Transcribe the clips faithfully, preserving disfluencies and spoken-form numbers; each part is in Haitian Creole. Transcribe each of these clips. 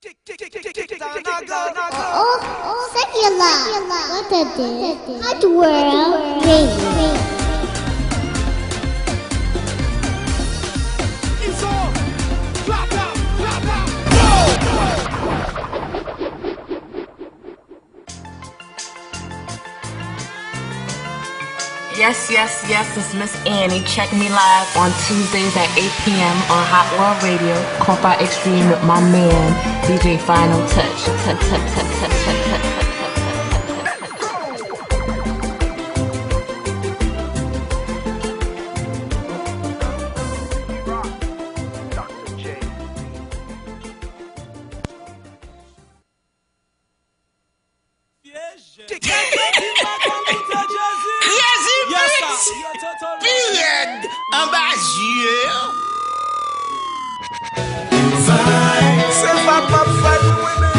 Oh, oh, sa ki la? What a day. Hot World Radio. Yes, yes, yes, it's Miss Annie. Check me live on Tuesdays at eight p.m. on Hot World Radio, Compas Extreme with my man, D J Final Touch. Touch, touch, touch, touch, touch, touch, touch. Crazy Beats pi rèd anba zye. Se pa pap fèt mwen menm.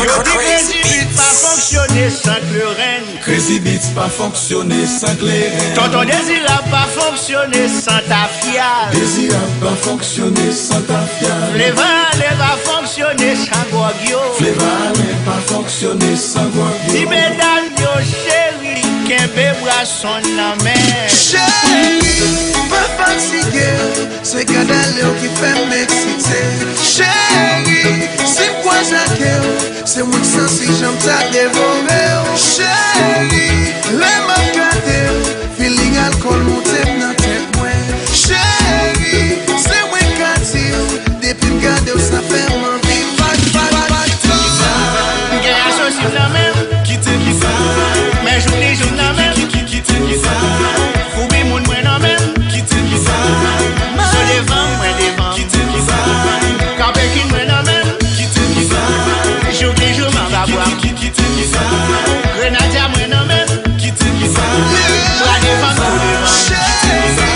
Yo di Crazy Beats pa fonksyone san kleren. Crazy Beats pa fonksyone san kleren. Tonton Dezirab pa fonksyone san tafya. Dezirab pa fonksyone san tafya. Fleva ale pa fonksyone san gwòg yo. Fleva ale pa fonksyone san gwòg yo. Ti medam yo cheri, kenbe bwason nan men. Cheri, pa fatige. Se gad ale w ki fè m eksite. Cheri, si m kwaze ak ou, se mwen k santi jan m ta devore w. Cheri, lè m ap gade w, feeling alkòl monte m nan tèt mwen. Cheri, se mwen k ka di w, depi m gade w, sa fè m anvi fight, fight, fight, fight. M gen asosi m nan men m. Kite m fight. Men jouk ni jou m nan men m. Kite m fight. Foubi moun mwen nan men m. Kite m fight. Zo devan mwen devan. Kite m fight. Kanpe ki mwen nan men m. Kite m fight. Jouk ni jou m anba bwa. Kite m fight. Grenadya mwen nan men m. Kite m fight. Bra devan, kou devan. Cheri,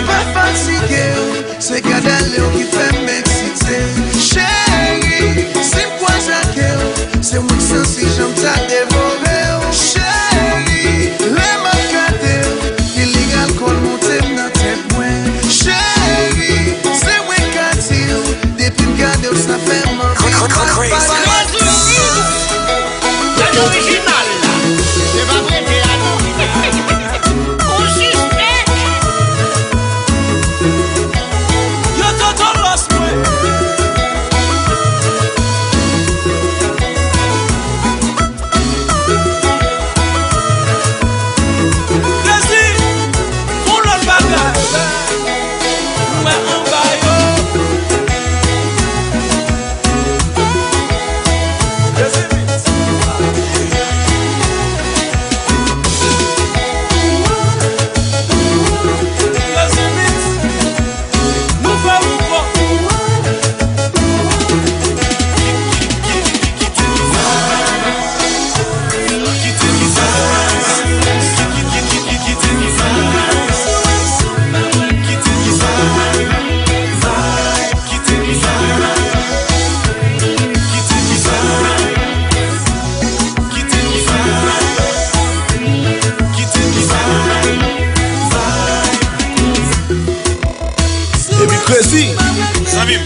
pa fatige w. Se gad ale w ki fè m eksite. Cheri, si m kwaze ak ou, se mwen k santi jan m ta devore w. Cheri, lè m ap gade w, feeling alkòl monte m nan tèt mwen. Cheri, se mwen k ka di w, depi m gade w, sa fè m anvi fight, fight, fight. Gad orijinal la, se pa prete a non. Ou sispèk. Yo tonton lòs mwen. Crazy, fon lòt bagay. Mwen anba yo. Epi Crazy. Zanmi m.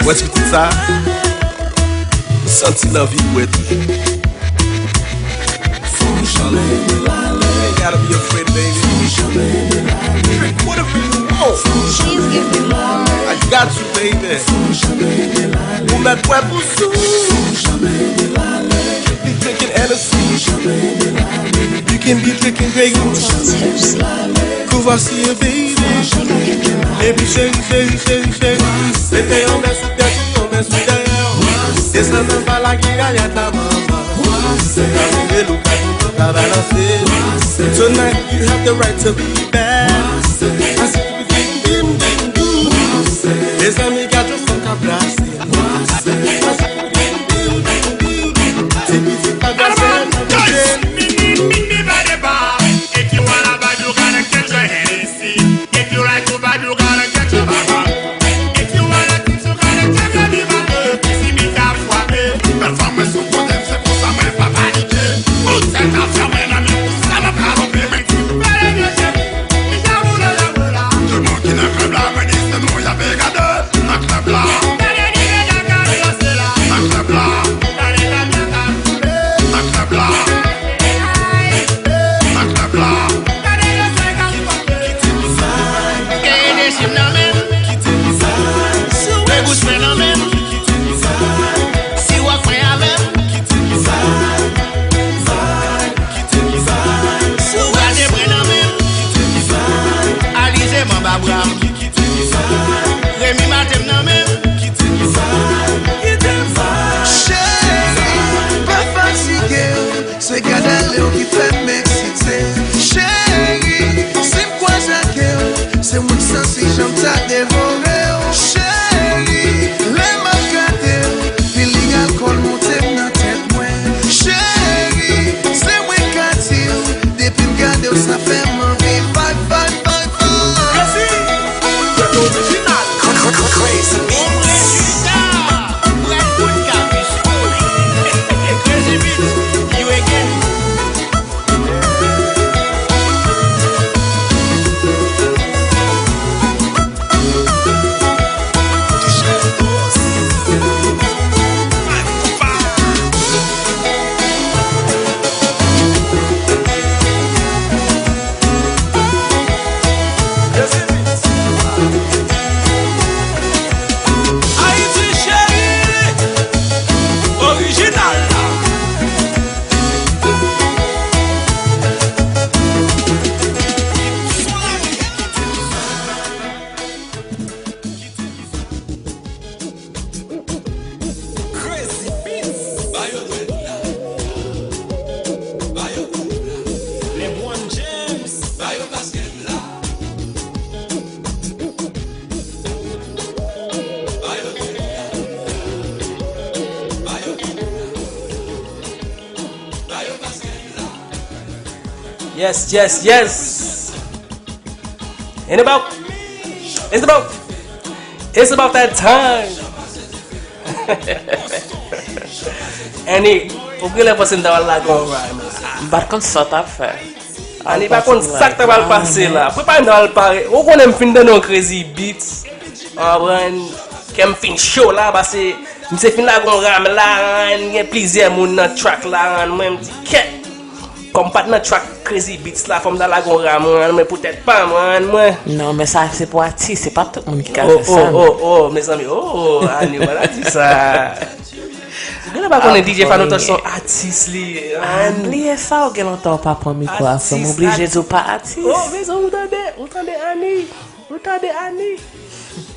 Wè ti pitit sa? M santi l anvi bwè toujou. You ain't gotta be afraid, baby. Drink whatever you want. I got you, baby. Ou mèt bwè pou sou. You can be drinking Hennessy. You can be drinking Grey Goose. Kou vwasi, baby. Epi cheri, cheri, cheri, cheri. Mete yon men sou tèt ou, yon men sou dèyè w. Desann anba lagiyay a ta manman. Sa vle loup la, tout moun ka balanse. Tonight, you have the right to be bad. Asi, dim, dim, dim. Mezanmi, gad yon fanm k ap brase. Ti pitit pa brase nan kote. If you like to bad, you gotta get your bag on. If you wanna think you gotta take a leave of it, see me top swap it. Performance sou kote m, se pou sa mwen pa panike. Ou se ka fè mwen nan men, pou sa mwen pa lòpe. Men ti pale de chèf, li ka boule Nan men m, kite m vibe. Rebous mwen nan men m, kite m vibe. Si w ap mwen avè m, kite m vibe. Si w gade mwen nan men m, kite m vibe. Alize m anba bra m, kite m vibe. Remi maten m nan men m, kite m vibe. Cheri, pa fatige w. Se gade ale w ki fè m eksite. Cheri, si m kwaze ak ou, se mwen k santi jan m ta devore w. Cheri, lè m ap gade w, feeling alkòl monte m nan tèt mwen. Cheri, se mwen k ka di w, depi m gade w, sa fè m anvi vibe, vibe, vibe, vibe. Crazy Beats. Ayiti cheri, orijinal la. Crazy Beats. Ba yo dwèt la. Ba yo dwèt la. LeBron James. Ba yo baskèt la. Ba yo dwèt la. Ba yo dwèt la. Ba yo baskèt la. Yes, yes, yes. And about, it's about, it's about that time. Annie, ou genlè panse m ta pral lage yon rhyme la. M pa t konn sa w t ap fè. Annie pa konn sa k ta pral pase la. Prepare m ta pral pare. Ou konnen m fin tande yon Crazy Beats. Ou konprann? Kè m fin cho la, paske misye fin lage yon rhyme la, ann, gen plizyè moun nan track la, ann, mwen m di, kèt! Kòm m pa t nan track Crazy Beats la, fò m ta lage yon rhyme, ann, mwen poutèt pa m, ann, mwen. Non, men sa se pou atis, se pa tout moun ki ka fè sa, non. Oh, oh, oh, mezanmi, oh, Annie, ou pa ta di sa. Ou genlè pa konnen D J Fano Touch se yon atis li ye, ann. Bliye sa, ou gen lontan ou pa pran mikwo a, frè m, oblije di w pa atis. Oh, mezanmi, ou tande, ou tande, Annie. Ou tande Annie?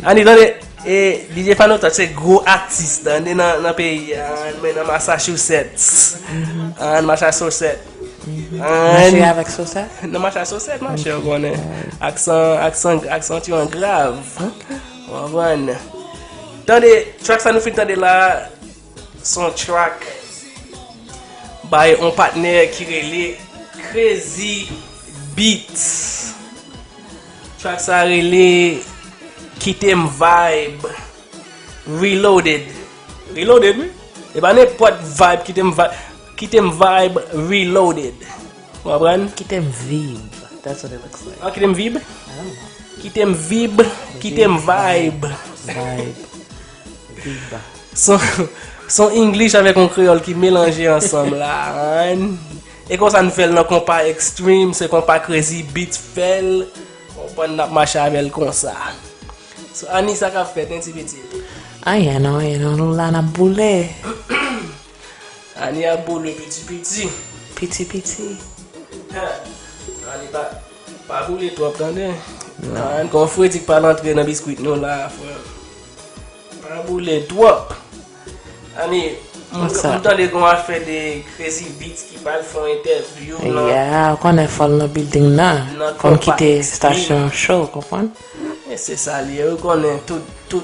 Annie, tande, e, D J Fano Touch se gwo atis, tande, nan, nan peyi a, men nan Massachusetts. Nan Massachusetts. Mache avèk sosèt? Nan Massachusetts, machè, ou konnen. Aksan, aksan, aksan ti an grav. Ou konprann? Tande, track sa nou fin tande la, se yon track bay yon patnè ki rele Crazy Beats. Track sa rele Kite m Vibe Reloaded. Reloaded, wi. E pa nenpòt vibe, Kite m Vibe, Kite m Vibe Reloaded. Ou konprann? Kite m vib. That's what it looks like. Ah, kite m vib? I don't know. Kite m vib, kite m vibe. Vibe. Vib. Son, son English avèk yon kreyòl ki melanje ansanm la, ann. E konsa n fè l nan konpa Extreme, se konpa Crazy Beats fè l. Konprann n ap mache avè l konsa. So, Annie, sa k ap fèt, en, ti pitit? Anyen non, anyen non, nou la n ap boule. Annie ap boule piti piti. Piti piti. Annie pa, pa boule twòp, tande. Non. Ann, kon fredi k pa rantre nan biskwit nou la, frè. Pa boule twòp. Annie, m, m tande gon afè de Crazy Beats ki pral fè yon entèvyou nan, ya, ou konnen fò l nan building nan. Fò l kite stasyon cho, ou konprann? E se sa li ye, ou konnen tout, tout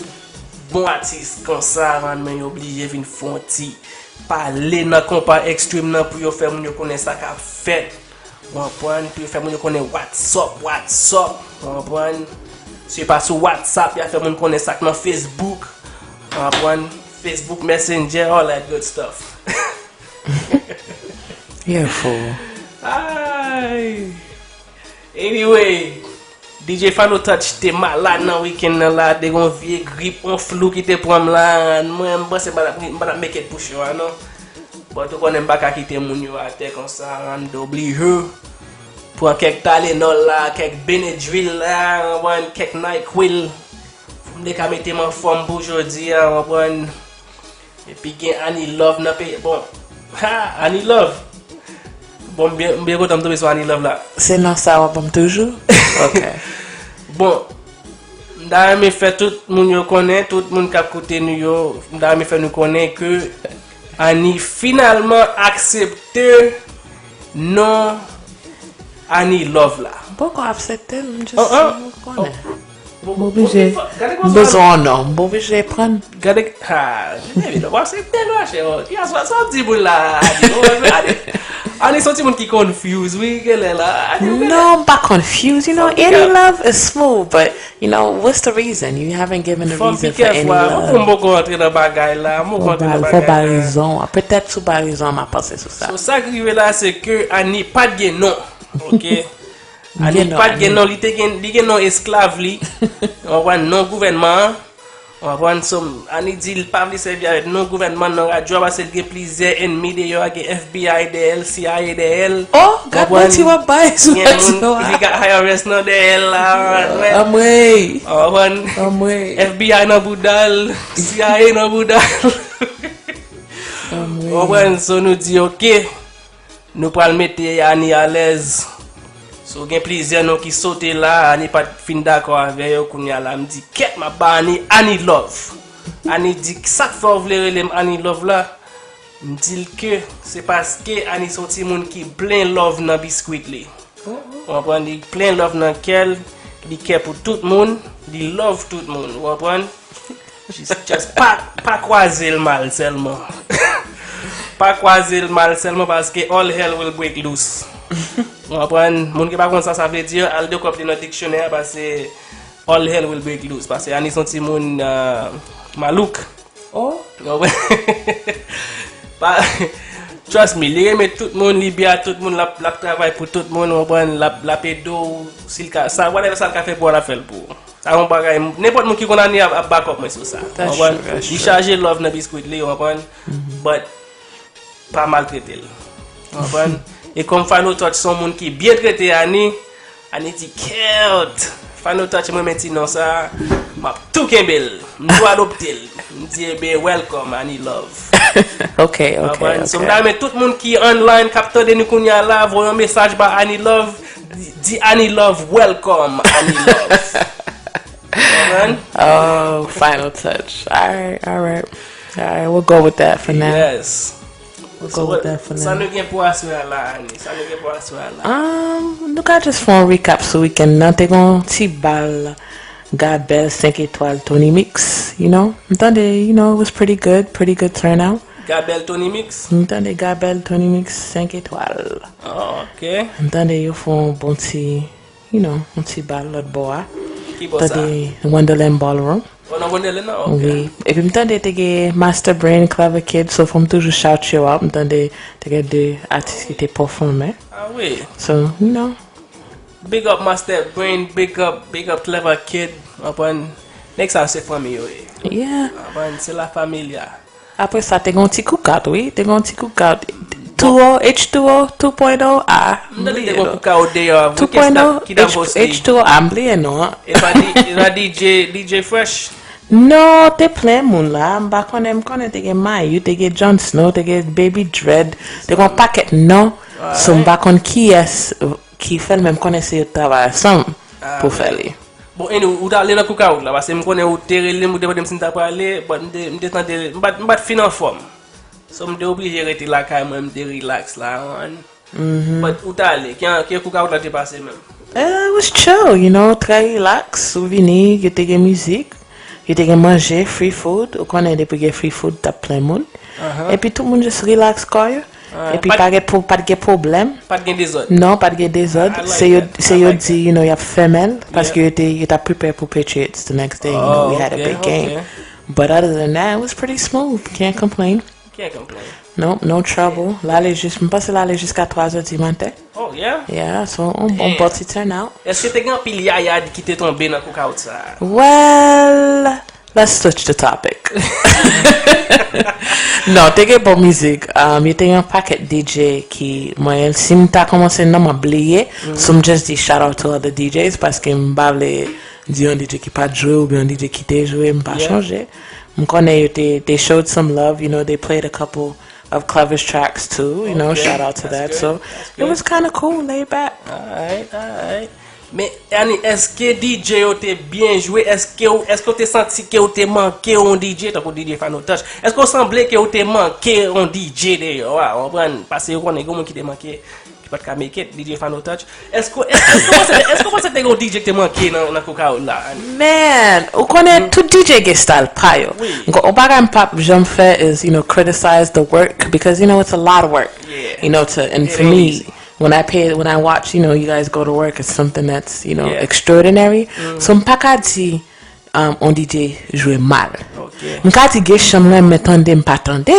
bon atis konsa, ann, men yo oblije vin fè yon ti pale nan konpa Extreme nan pou yo fè moun yo konnen sa k ap fèt. Ou konprann? Pou yo fè moun yo konnen what's up, what's up. Ou konprann? Se pa sou WhatsApp, y a fè moun konnen sa k nan Facebook. Ou konprann? Facebook Messenger, all that good stuff. Yo fou. Ay. Anyway, D J Fano Touch te malad nan wikenn nan la, te gon vye grip, on flou ki te pran m la, mwen, m panse m pa t ap, m pa t ap make it pou show a, non. But ou konnen m pa ka kite moun yo atè konsa, ann, oblije. Pran kèk Tylenol la, kèk Benadryl la, w konprann, kèk Nyquil. Pou m te ka mete m anfòm pou jodi a, w konprann. Epi gen Annie Love nan peyi. Bon, ha, Annie Love. Bon, m byen, m byen kontan m tonbe sou Annie Love la. Se nan sa w ap ban m toujou? Ok. Bon, m ta renmen fè tout moun yo konnen, tout moun k ap koute nou yo, m ta renmen fè nou konnen ke Annie finalman aksepte non Annie Love la. M poko aksepte l, m just konnen. M oblije, m bezwen yon non, m oblije pran. Gade, ha, gade, w aksepte l, machè. Ki a sa w di moun la, Annie? Annie se yon timoun ki confuse, wi, genlè la. Non, m pa confuse, you know, any love is smooth, but, you know, what's the reason? You haven't given a reason for any love. Fò m pi kèfou, m poko antre nan bagay la, m poko antre nan bagay la. Fò ba rezon an. Petèt si w ba rezon an, m a panse sou sa. So, sa k rive la, se ke Annie pa t gen non, ok? Annie pa t gen non, li te gen, li gen non esklav li. Ou konprann, non gouvènman an. Ou konprann, so, Annie di l pa vle sèvi avèk non gouvènman nan radyo a paske l gen plizyè ènmi deyò a, gen F B I dèyè l, C I A dèyè l. Oh, gad manti w ap bay sou radyo a. Li gen I R S nan dèyè l la. Anmwey. Ou konprann? Anmwey. F B I nan bouda l, C I A nan bouda l. Anmwey. Ou konprann, so nou di, ok. Nou pral mete Annie alèz. So, gen plizyè non ki sote la, Annie pa t fin dakò avè yo, kounye a la, m di, kèt, m ap ba Annie, Annie Love. Annie di, sa k fè w vle rele m Annie Love la? M di l ke se paske Annie se yon timoun ki plen love nan biskwit li. Ou konprann, li plen love nan kè l, li kè pou tout moun, li love tout moun, ou konprann? Just, just pa, pa kwaze l mal sèlman. Pa kwaze l mal sèlman paske all hell will break loose. Ou konprann? Moun ki pa konn sa sa vle di, al dekòpte nan diksyonè a, paske all hell will break loose. Paske Annie se yon timoun, euh, malouk. Oh. Ou konprann? Pa, trust me, li renmen tout moun, li byen ak tout moun, l ap, l ap travay pou tout moun, ou konprann? L ap, l ap ede w, si l ka, sa, whatever sa l ka fè pou ou, l ap fè l pou ou. Sa yon bagay, nenpòt moun ki konn Annie ap, ap back up mwen sou sa. Ou konprann? Li chaje love nan biskwit li, ou konprann? But, pa maltrete l. Ou konprann? E kòm Final Touch se yon moun ki byen trete Annie, Annie di, kèt! Final Touch, mwen renmen ti non sa, m ap tou kenbe l. M tou adopte l. M di, ebyen, welcome, Annie Love. Ok, ok, ok. So, m ta renmen tout moun ki online, k ap tande nou kounye a la, voye yon mesaj ba Annie Love, di, di Annie Love, welcome, Annie Love. Konprann? Oh, Final Touch. All right, all right. All right, we'll go with that for now. Yes. We'll go with that for now. Sa nou gen pou aswè a la, Annie? Sa nou gen pou aswè a la? Um, nou ka just fè yon recap sou weekend nan. Te gen yon ti bal Gabel senk etwal Tony Mix, you know. M tande, you know, it was pretty good, pretty good turnout. Gabel Tony Mix? M tande Gabel Tony Mix senk etwal. Oh, ok. M tande yo fè yon bon ti, you know, yon ti bal lòt bò a. Ki bò sa? Tande Wonderland Ballroom. Oh, nan Wonderland nan? Ok. Wi. Epi m tande te gen Master Brain, Clever Kid, so fò m toujou shout yo out. M tande te gen de atis ki te pèfòme. Ah wi. So, you know. Big up Master Brain, big up, big up Clever Kid. Ou konprann? Nèg sa se fanmi yo ye. Yeah. Ou konprann? Se la familia. Apre sa, te gen yon ti cookout, wi. Te gen yon ti cookout. Two O, H two O, two point oh, ah. M tande te gen yon cookout deyò a, wi. Kiyès ki t ap, ki t ap host li? H two O, ah, m bliye non an. E pa di, e pa D J, D J Fresh? Non, te plen moun la. M pa konnen, m konnen te gen Mayou, te gen Jon Snow, te gen Baby Dread, te gen yon pakèt non. So, m pa konn kiyès ki fè l, men m konnen se yo t travay ansanm pou fè li. Bon, anyway, ou t ale nan cookout la, paske m konnen ou te rele m, ou te mande m si m ta prale, but m te, m te tande, m pa t, m pa t fin anfòm. So, m te oblije rete lakay mwen, m te relax la, man. But ou t ale, ki, ki cookout la te pase menm? Eh, it was chill, you know, trè relax, ou vini, yo te gen mizik, yo te gen manje, free food, ou konnen depi gen free food, t ap plen moun. Epi tout moun just relax kò yo. Epi pa gen, pa t gen pwoblèm. Pa t gen dezòd. Non, pa t gen dezòd. Se yo, se yo di, you know, y ap fèmen l, paske yo te, yo t ap prepare pou Patriots the next day, you know, we had a big game. But other than that, it was pretty smooth. Can't complain. Can't complain. No, no trouble. L ale jis, m panse l ale jiska twa zè di maten. Oh, yeah? Yeah, so, on bon, bon ti turnout. Èske te gen anpil yaya ki te tonbe nan cookout sa a? Well, Let's switch the topic. Non, te gen bon mizik. Um, yo te gen yon pakèt D J ki, mwen, si m ta kòmanse non, m ap bliye. So, m just di shout out to other D Js paske m pa vle di yon D J ki pa t jwe oubyen yon D J ki te jwe, m pa chonje. M konnen yo te, they showed some love, you know, they played a couple of Clever's tracks too, you know, shout out to that. So, it was kind of cool, laid back. Alright, alright. Men, Annie, èske D J yo te byen jwe? Èske w, èske w te santi ke w te manke yon D J, tankou D J Fano Touch? Èske w sanble ke w te manke yon D J deyò a? W konprann? Paske yo konnen gen moun ki te manke, ki pa t ka make it, D J Fano Touch. Èske, èske, èske w panse, èske w panse te gen yon D J ki te manke nan, nan Cookout la, Annie? Man, ou konnen tout D J gen style pa yo. Ou pa ka m p ap janm fè is, you know, criticize the work because, you know, it's a lot of work, you know, to, and for me, when I pay, when I watch, you know, you guys go to work, it's something that's, you know, extraordinary. So m pa ka di um, on D J jwe mal. M ka di gen chan m renmen tande m pa tande.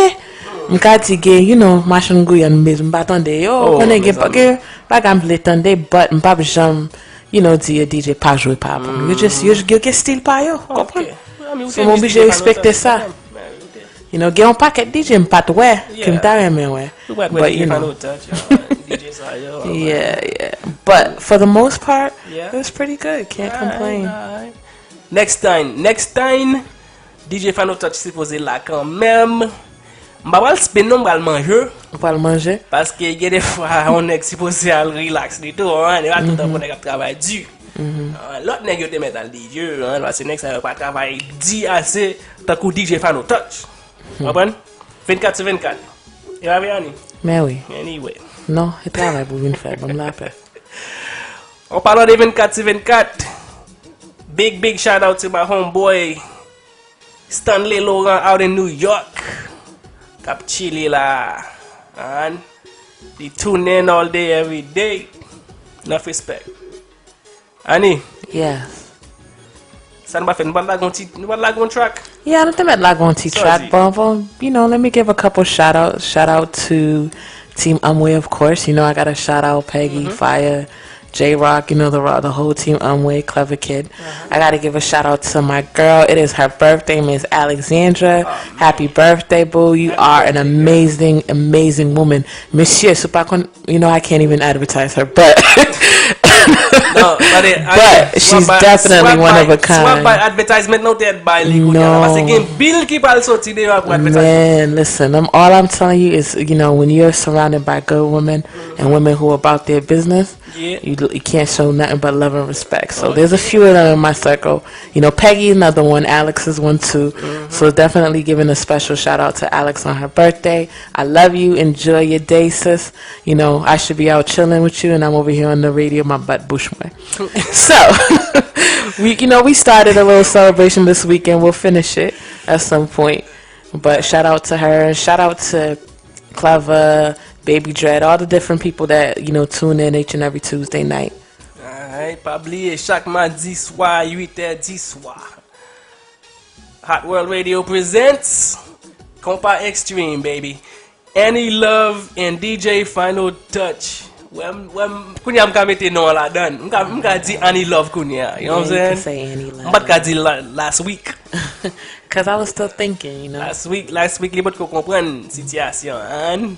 M ka di gen, you know, machann gouyann m pa tande yo. Ou konnen gen gen bagay m vle tande, but m p ap janm, you know, di yo D J pa jwe pa bon. Yo just, yo, yo gen stil pa yo, ou konprann? So m oblije respekte sa. You know, gen yon pakèt D J m pa t wè ke m ta renmen wè. But you know. Yeah, yeah. But for the most part, it was pretty good. Can't complain. Next time, next time, D J Fano Touch sipoze la kanmenm. M pa pral spin non, m pral manje. Ou pral manje? Paske gen de fwa yon nèg sipoze al relax li tou, an, e pa tout tan pou nèg ap travay di. An, lòt nèg yo te mèt al di, an, paske nèg sa yo pa travay di ase tankou D J Fano Touch. Konprann? Vennkat sou vennkat. E pa vre, Annie? Men wi. Anyway. Non, e travay pou vin fè, ban m lapè. An palan de vennkat sou vennkat, big, big shout out to my homeboy Stanley Laurent out in New York k ap chile la. An, li tune in all day, every day. Enough respect. Annie. Yes. Sa nou pa fè, nou pa lage yon ti, nou pa lage yon track. Yeah, nou te mèt lage yon ti track, but, but, you know, let me give a couple shout out. Shout out to Team Amway, of course. You know, I gotta shout out Peggy, Fire, J Rock, you know, the, the whole Team Amway, Clever Kid. I gotta give a shout out to my girl. It is her birthday, Miss Alexandra. Happy birthday, boo. You are an amazing, amazing woman. Mesye, se pa kon You know, I can't even advertise her, but but she's definitely one of a kind. Advertisement nou te bay li kounye a la. Paske gen bill ki pral soti deyò pou advertisement. Man, listen, I'm, all I'm telling you is, you know, when you're surrounded by good women and women who are about their business, you, you can't show nothing but love and respect. So there's a few of them in my circle. You know, Peggy, another one, Alex is one too. So definitely giving a special shout out to Alex on her birthday. I love you. Enjoy your day, sis. You know, I should be out chilling with you, and I'm over here on the radio, my butt bush mwen. So, we, you know, we started a little celebration this weekend. We'll finish it at some point. But shout out to her, and shout out to Clever, Baby Dread, all the different people that, you know, tune in each and every Tuesday night. Alright, pa bliye, chak madi swa, uit è, dis swa. Hot World Radio presents Konpa Extreme, baby. Annie Love and D J Final Touch. Wè m, wè m, kounye a m ka mete non an ladan. M ka, m ka di Annie Love kounye a. You know what I'm saying? M pa t ka di last week. Cause I was still thinking, you know. Last week, last week, li potko konprann sitiyasyon an.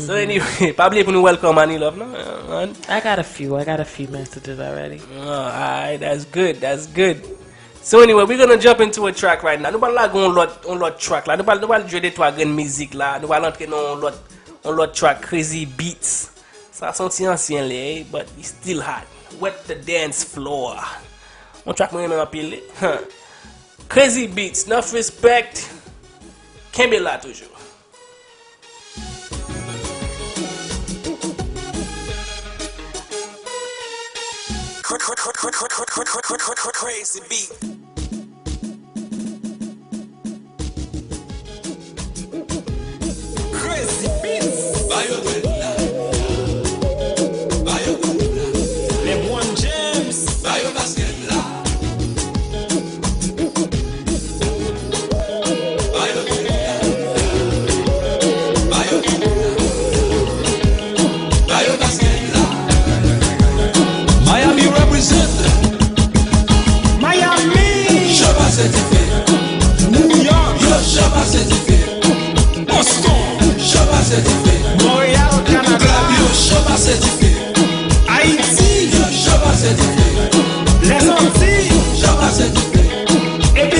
So anyway, pa bliye pou nou welcome Annie Love, non? I got a few, I got a few messages already. Oh, alright, that's good, that's good. So anyway, we're gonna jump into a track right now. Nou pral lage yon lòt, yon lòt track la. Nou pral, nou pral jwe de twa grenn mizik la. Nou pral antre nan yon lòt, yon lòt track, Crazy Beats. Sa se yon ti ansyen li ye, but he still hot. Wet the dance floor. Yon track mwen renmen anpil li. Crazy Beats, enough respect. Kenbe la toujou. Crazy beat. Crazy beats. Ba yo dwèt la. Ba yo dwèt la. LeBron James. Ba yo baskèt la. Miami represent. Miami.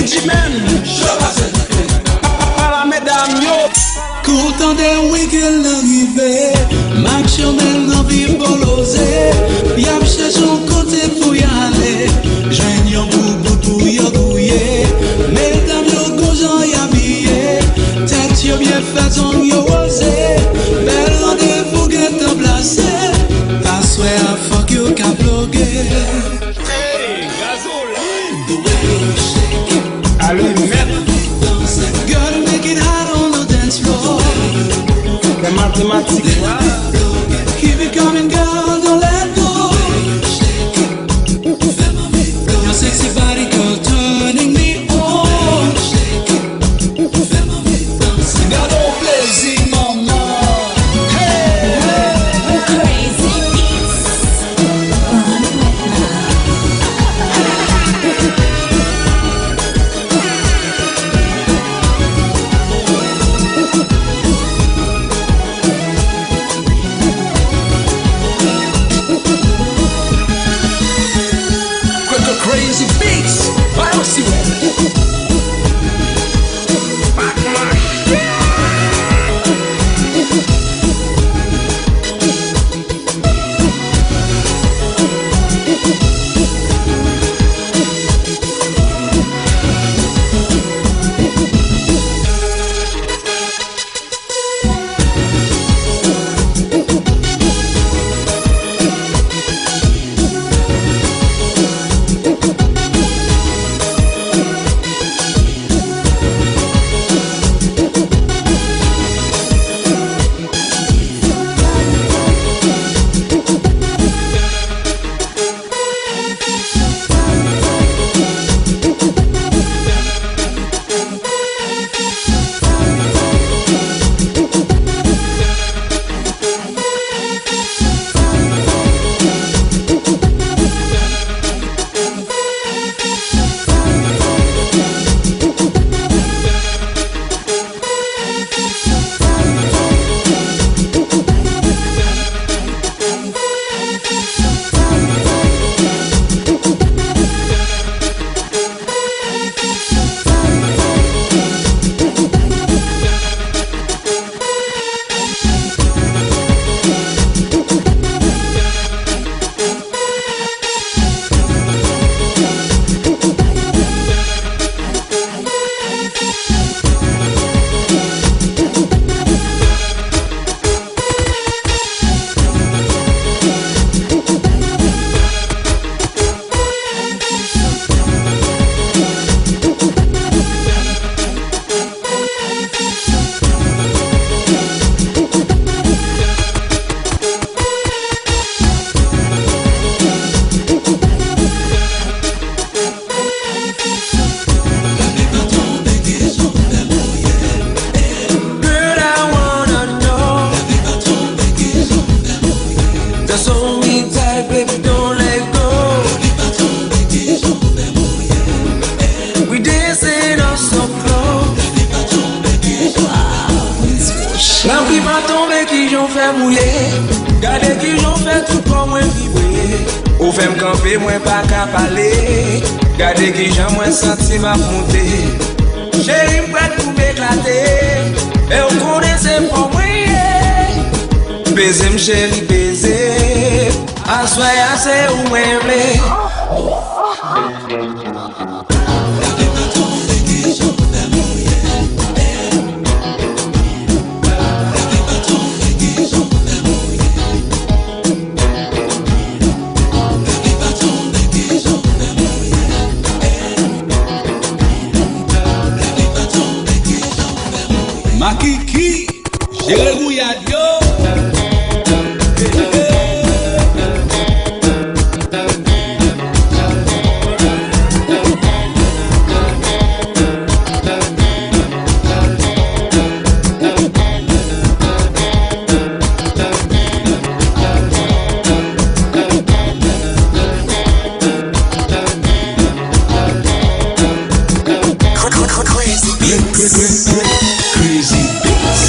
Chimèn, cho pase. Ala medam yo. Kou tande wikenn nan rive, Max Chomel nan viboloze. Y ap chèche yon kote pou y ale, jwenn yon boubout pou yo gouye. Medam yo gon jan y abiye, tèt yo byen fèt, zong yo woze. Bèl randevou gentan plase, aswè a fòk yo ka ploge. Alimèt. Girl, make it hot on the dance floor. Fè matematik la. Keep it coming, girl, don't let go. Your sexy body, girl, turning me on. Gade yon plezi, manman. Hey! Crazy Beats. Crazy Beats, ba yo siwèt. Girl, I wanna know. Just hold me tight, baby, don't let go. We dancing on some floor. Lapli pa tonbe, kijan w fè mouye. Gade kijan w fè tout kò mwen vibre. Ou fè m kanpe, mwen pa ka pale. Gade kijan mwen santi m ap moute. Cheri, m prèt pou m eklate. E w konnen se fò mwen ye. Beze m, cheri, beze. Aswè a se ou mwen vle. Makiki, jere gouyad yo. Crazy Beats.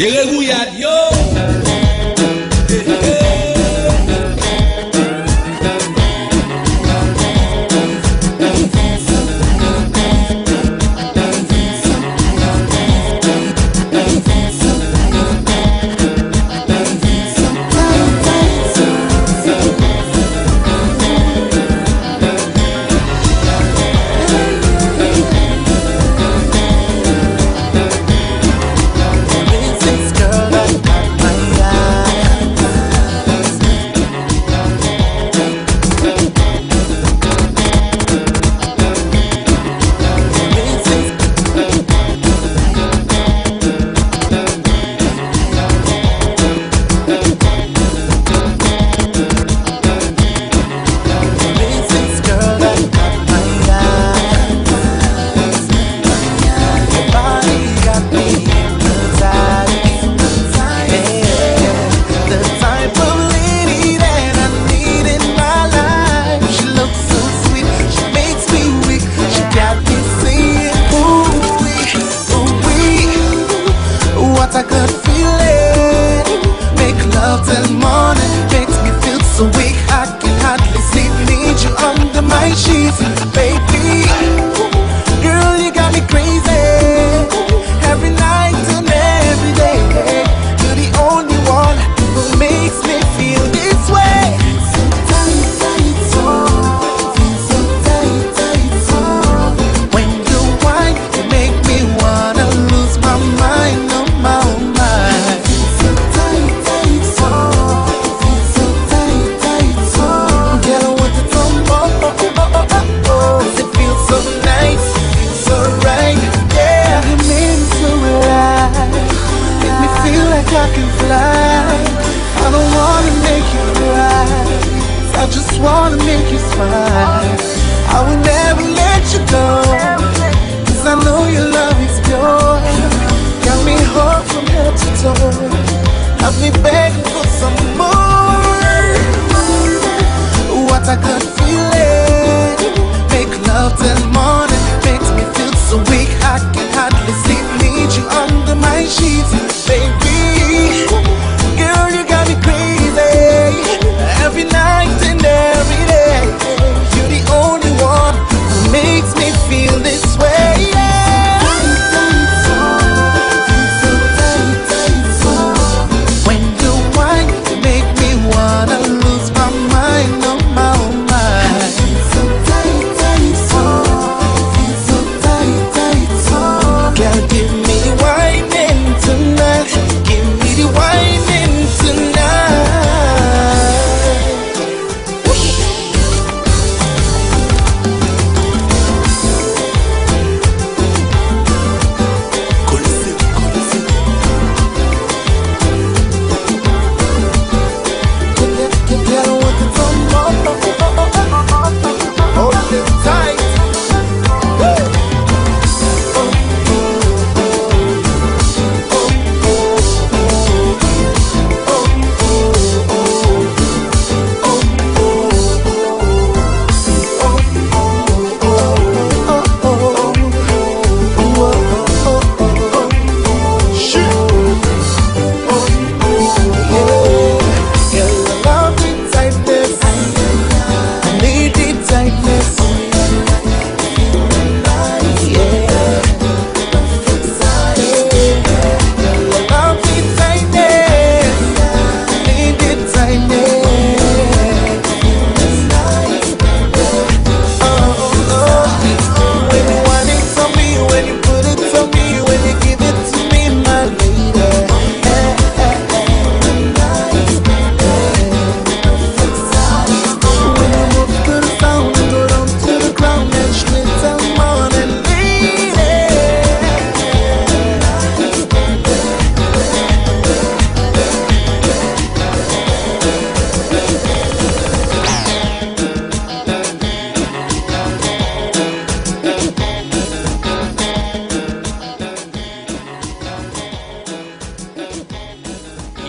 Regouyad yo. What a good feeling. Make love till morning makes me feel so weak. I can hardly sleep. Need you under my sheets, baby. Girl, you got me crazy. Every night and every day, you're the only one who makes me feel this way. So tight, tight, so, so tight, tight, so. When you whine, you make me wanna lose my mind, oh my, oh my. So tight, tight, so, so tight, tight, so. Girl, I want to tumble, oh, oh, oh, oh, oh, oh. 'Cause it feels so nice, feels so right, yeah. You make me feel alive, make me feel like I can fly. I don't wanna make you cry, I just wanna make you smile. I will never let you go, 'cause I know your love is pure. Got me whole from head to toe, got me begging for some more. What a good feeling. Make love till morning, makes me feel so weak. I can hardly sleep, need you under my sheets. Baby, girl, you got me crazy. Every night and every day, you're the only one who makes me feel this way. Yeah. When you whine, you make me wanna lose my mind, oh my, oh my. So tight, tight, so, so tight, tight, so. Girl, give me the whining tonight. Give me the whining tonight.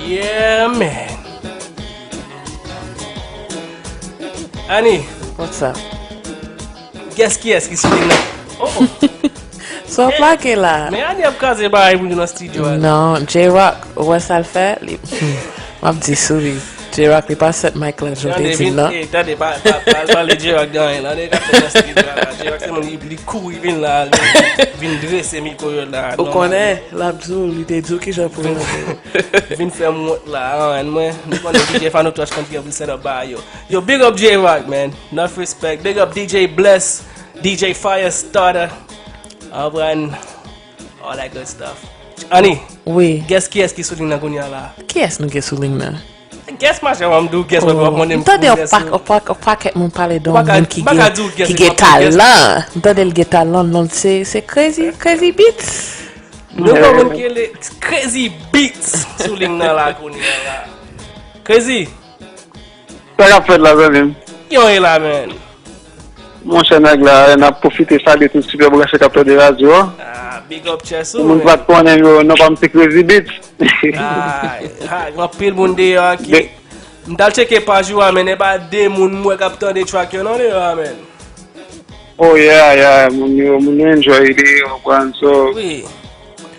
Yeah, man. Ani, what's up? Guess kiyès ki swing nan? Oh, oh. Sa w plake la? Men Ani ap kraze bagay pou nou nan estidyo a. Non, J-Rock, ou wè sa l fè? Li, m ap di sou li. J-Rock, li pa set mic la, jan w te di l nan. Tande, pa, pa, pa pale J-Rock de anyen la. Tande, ka fè nan estidyo a la. J-Rock se moun, li, li kouri vin la, li vin drese mikwo yo la. Ou konnen, l ap di w, li te di w kijan pou vin fè m wont la, anyen mwen. Nou konnen D J Fano Touch konn gen pou set up bagay yo. Yo, big up J-Rock, man. Nuff respect. Big up D J Bless, D J Fire Starter. Anprann. All that good stuff. Ani, wi, guess kiyès ki sou liy nan kounye a la? Kiyès nou gen sou liy nan? Guess, ma chère, w ap di w guess, w ap mande m. M tande yon pak, yon pak, yon pakèt moun pale de yon moun ki gen, ki gen talan. M tande l gen talan, non, se, se Crazy, Crazy Beats. Nou gen yon moun ki rele Crazy Beats sou liy nan la kounye a la. Crazy. Sa k ap fèt la, zanmi m? Kijan w ye la, man? Monchè, nèg la, n ap pwofite salye tout sipè branche k ap tande radyo a. Ah, big up, Chess. Pou moun ki pa t konnen m yo, non pa m se Crazy Beats. Ah, ah, gen anpil moun deyò a ki, m t al tcheke paj ou a, men e pa de moun m wè k ap tande track yo non deyò a, man. Oh yeah, yeah, moun yo, moun yo enjoy li, ou konprann, so. Wi.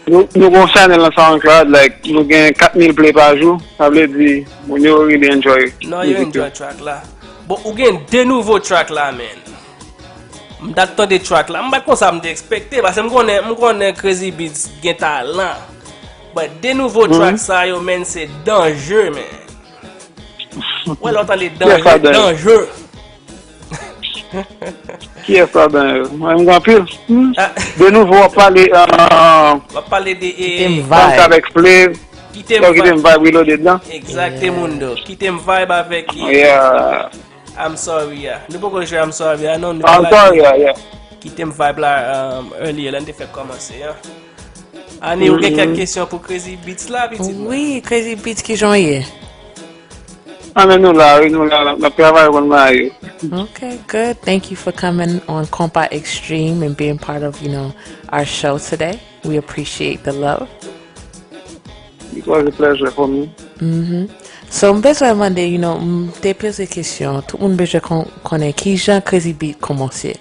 Nou, nou gon chanèl nan SoundCloud, like, nou gen kat mil play pa jou, sa vle di, moun yo really enjoy mizik yo. Non, yo enjoy track la. Bon, ou gen de nouvo track la, man. M t ap tande track la, m pa t konn sa m te ekspekte, paske m konnen, m konnen Crazy Beats gen talan. But de nouvo track sa yo, man, se danje, man. Wè, lè w tande danje, danje. Kiyès ladan yo? Mwen, m gen anpil. Hmm. Ah. De nouvo, w ap pale, euh, w ap pale de, eh, Kite m Vibe. Bank avèk Flav. Kite m Vibe. Kite m Vibe, Reloaded lan. Exacte, yeah. Mundo. Kite m Vibe avèk, eh, yeah. I'm Sorry, yeah. Nou poko jwe I'm Sorry, yeah, non, nou I'm Sorry, yeah, yeah. Kite m Vibe la, um, earlier, lè n te fèk kòmanse, yeah. Ani, ou gen kèk kesyon pou Crazy Beats la, pitit mwen? Wi, Crazy Beats, kijan w ye? Ah, men nou la, wi, nou la, n ap, n ap travay pou n maye. Okay, good. Thank you for coming on Konpa Extreme and being part of, you know, our show today. We appreciate the love. It was a pleasure for me. Mm-hmm. So, m bezwen mande, you know, m te poze kesyon, tout moun bezwen kon-, konnen kijan Crazy Beats kòmanse.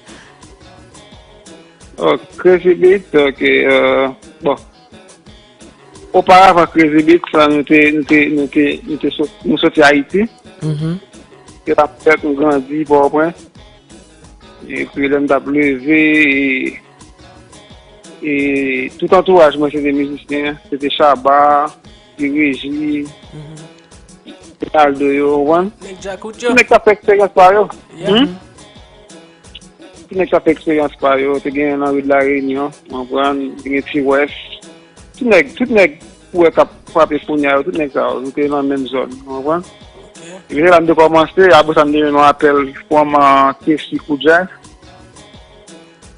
Oh, Crazy Beats, ok, euh, bon. Oparavan Crazy Beats, sa, nou te, nou te, nou te, nou te sot-, nou soti Ayiti. Mhm. Se la m fèt, m grandi, Pòtoprens. Epi lè m t ap leve, e, e tout antouraj mwen se te mizisyen, se te Shabba, Ti Reji, mhm. Ronaldo yo, ou konprann? Nèg Djakout yo. Ti nèg k ap fè eksperyans pa yo. Yeah. Hmm? Ti nèg k ap fè eksperyans pa yo, te genyen nan ri de La Réunion, ou konprann? Te gen Ti Wès. Ti nèg, tout nèg ou wè k ap frape kounye a yo, tout nèg sa yo, nou te nan menm zòn, ou konprann? Ok. Epi se la m te kòmanse, apre sa m te jwenn yon apèl from, uh, Kessy Koudjay,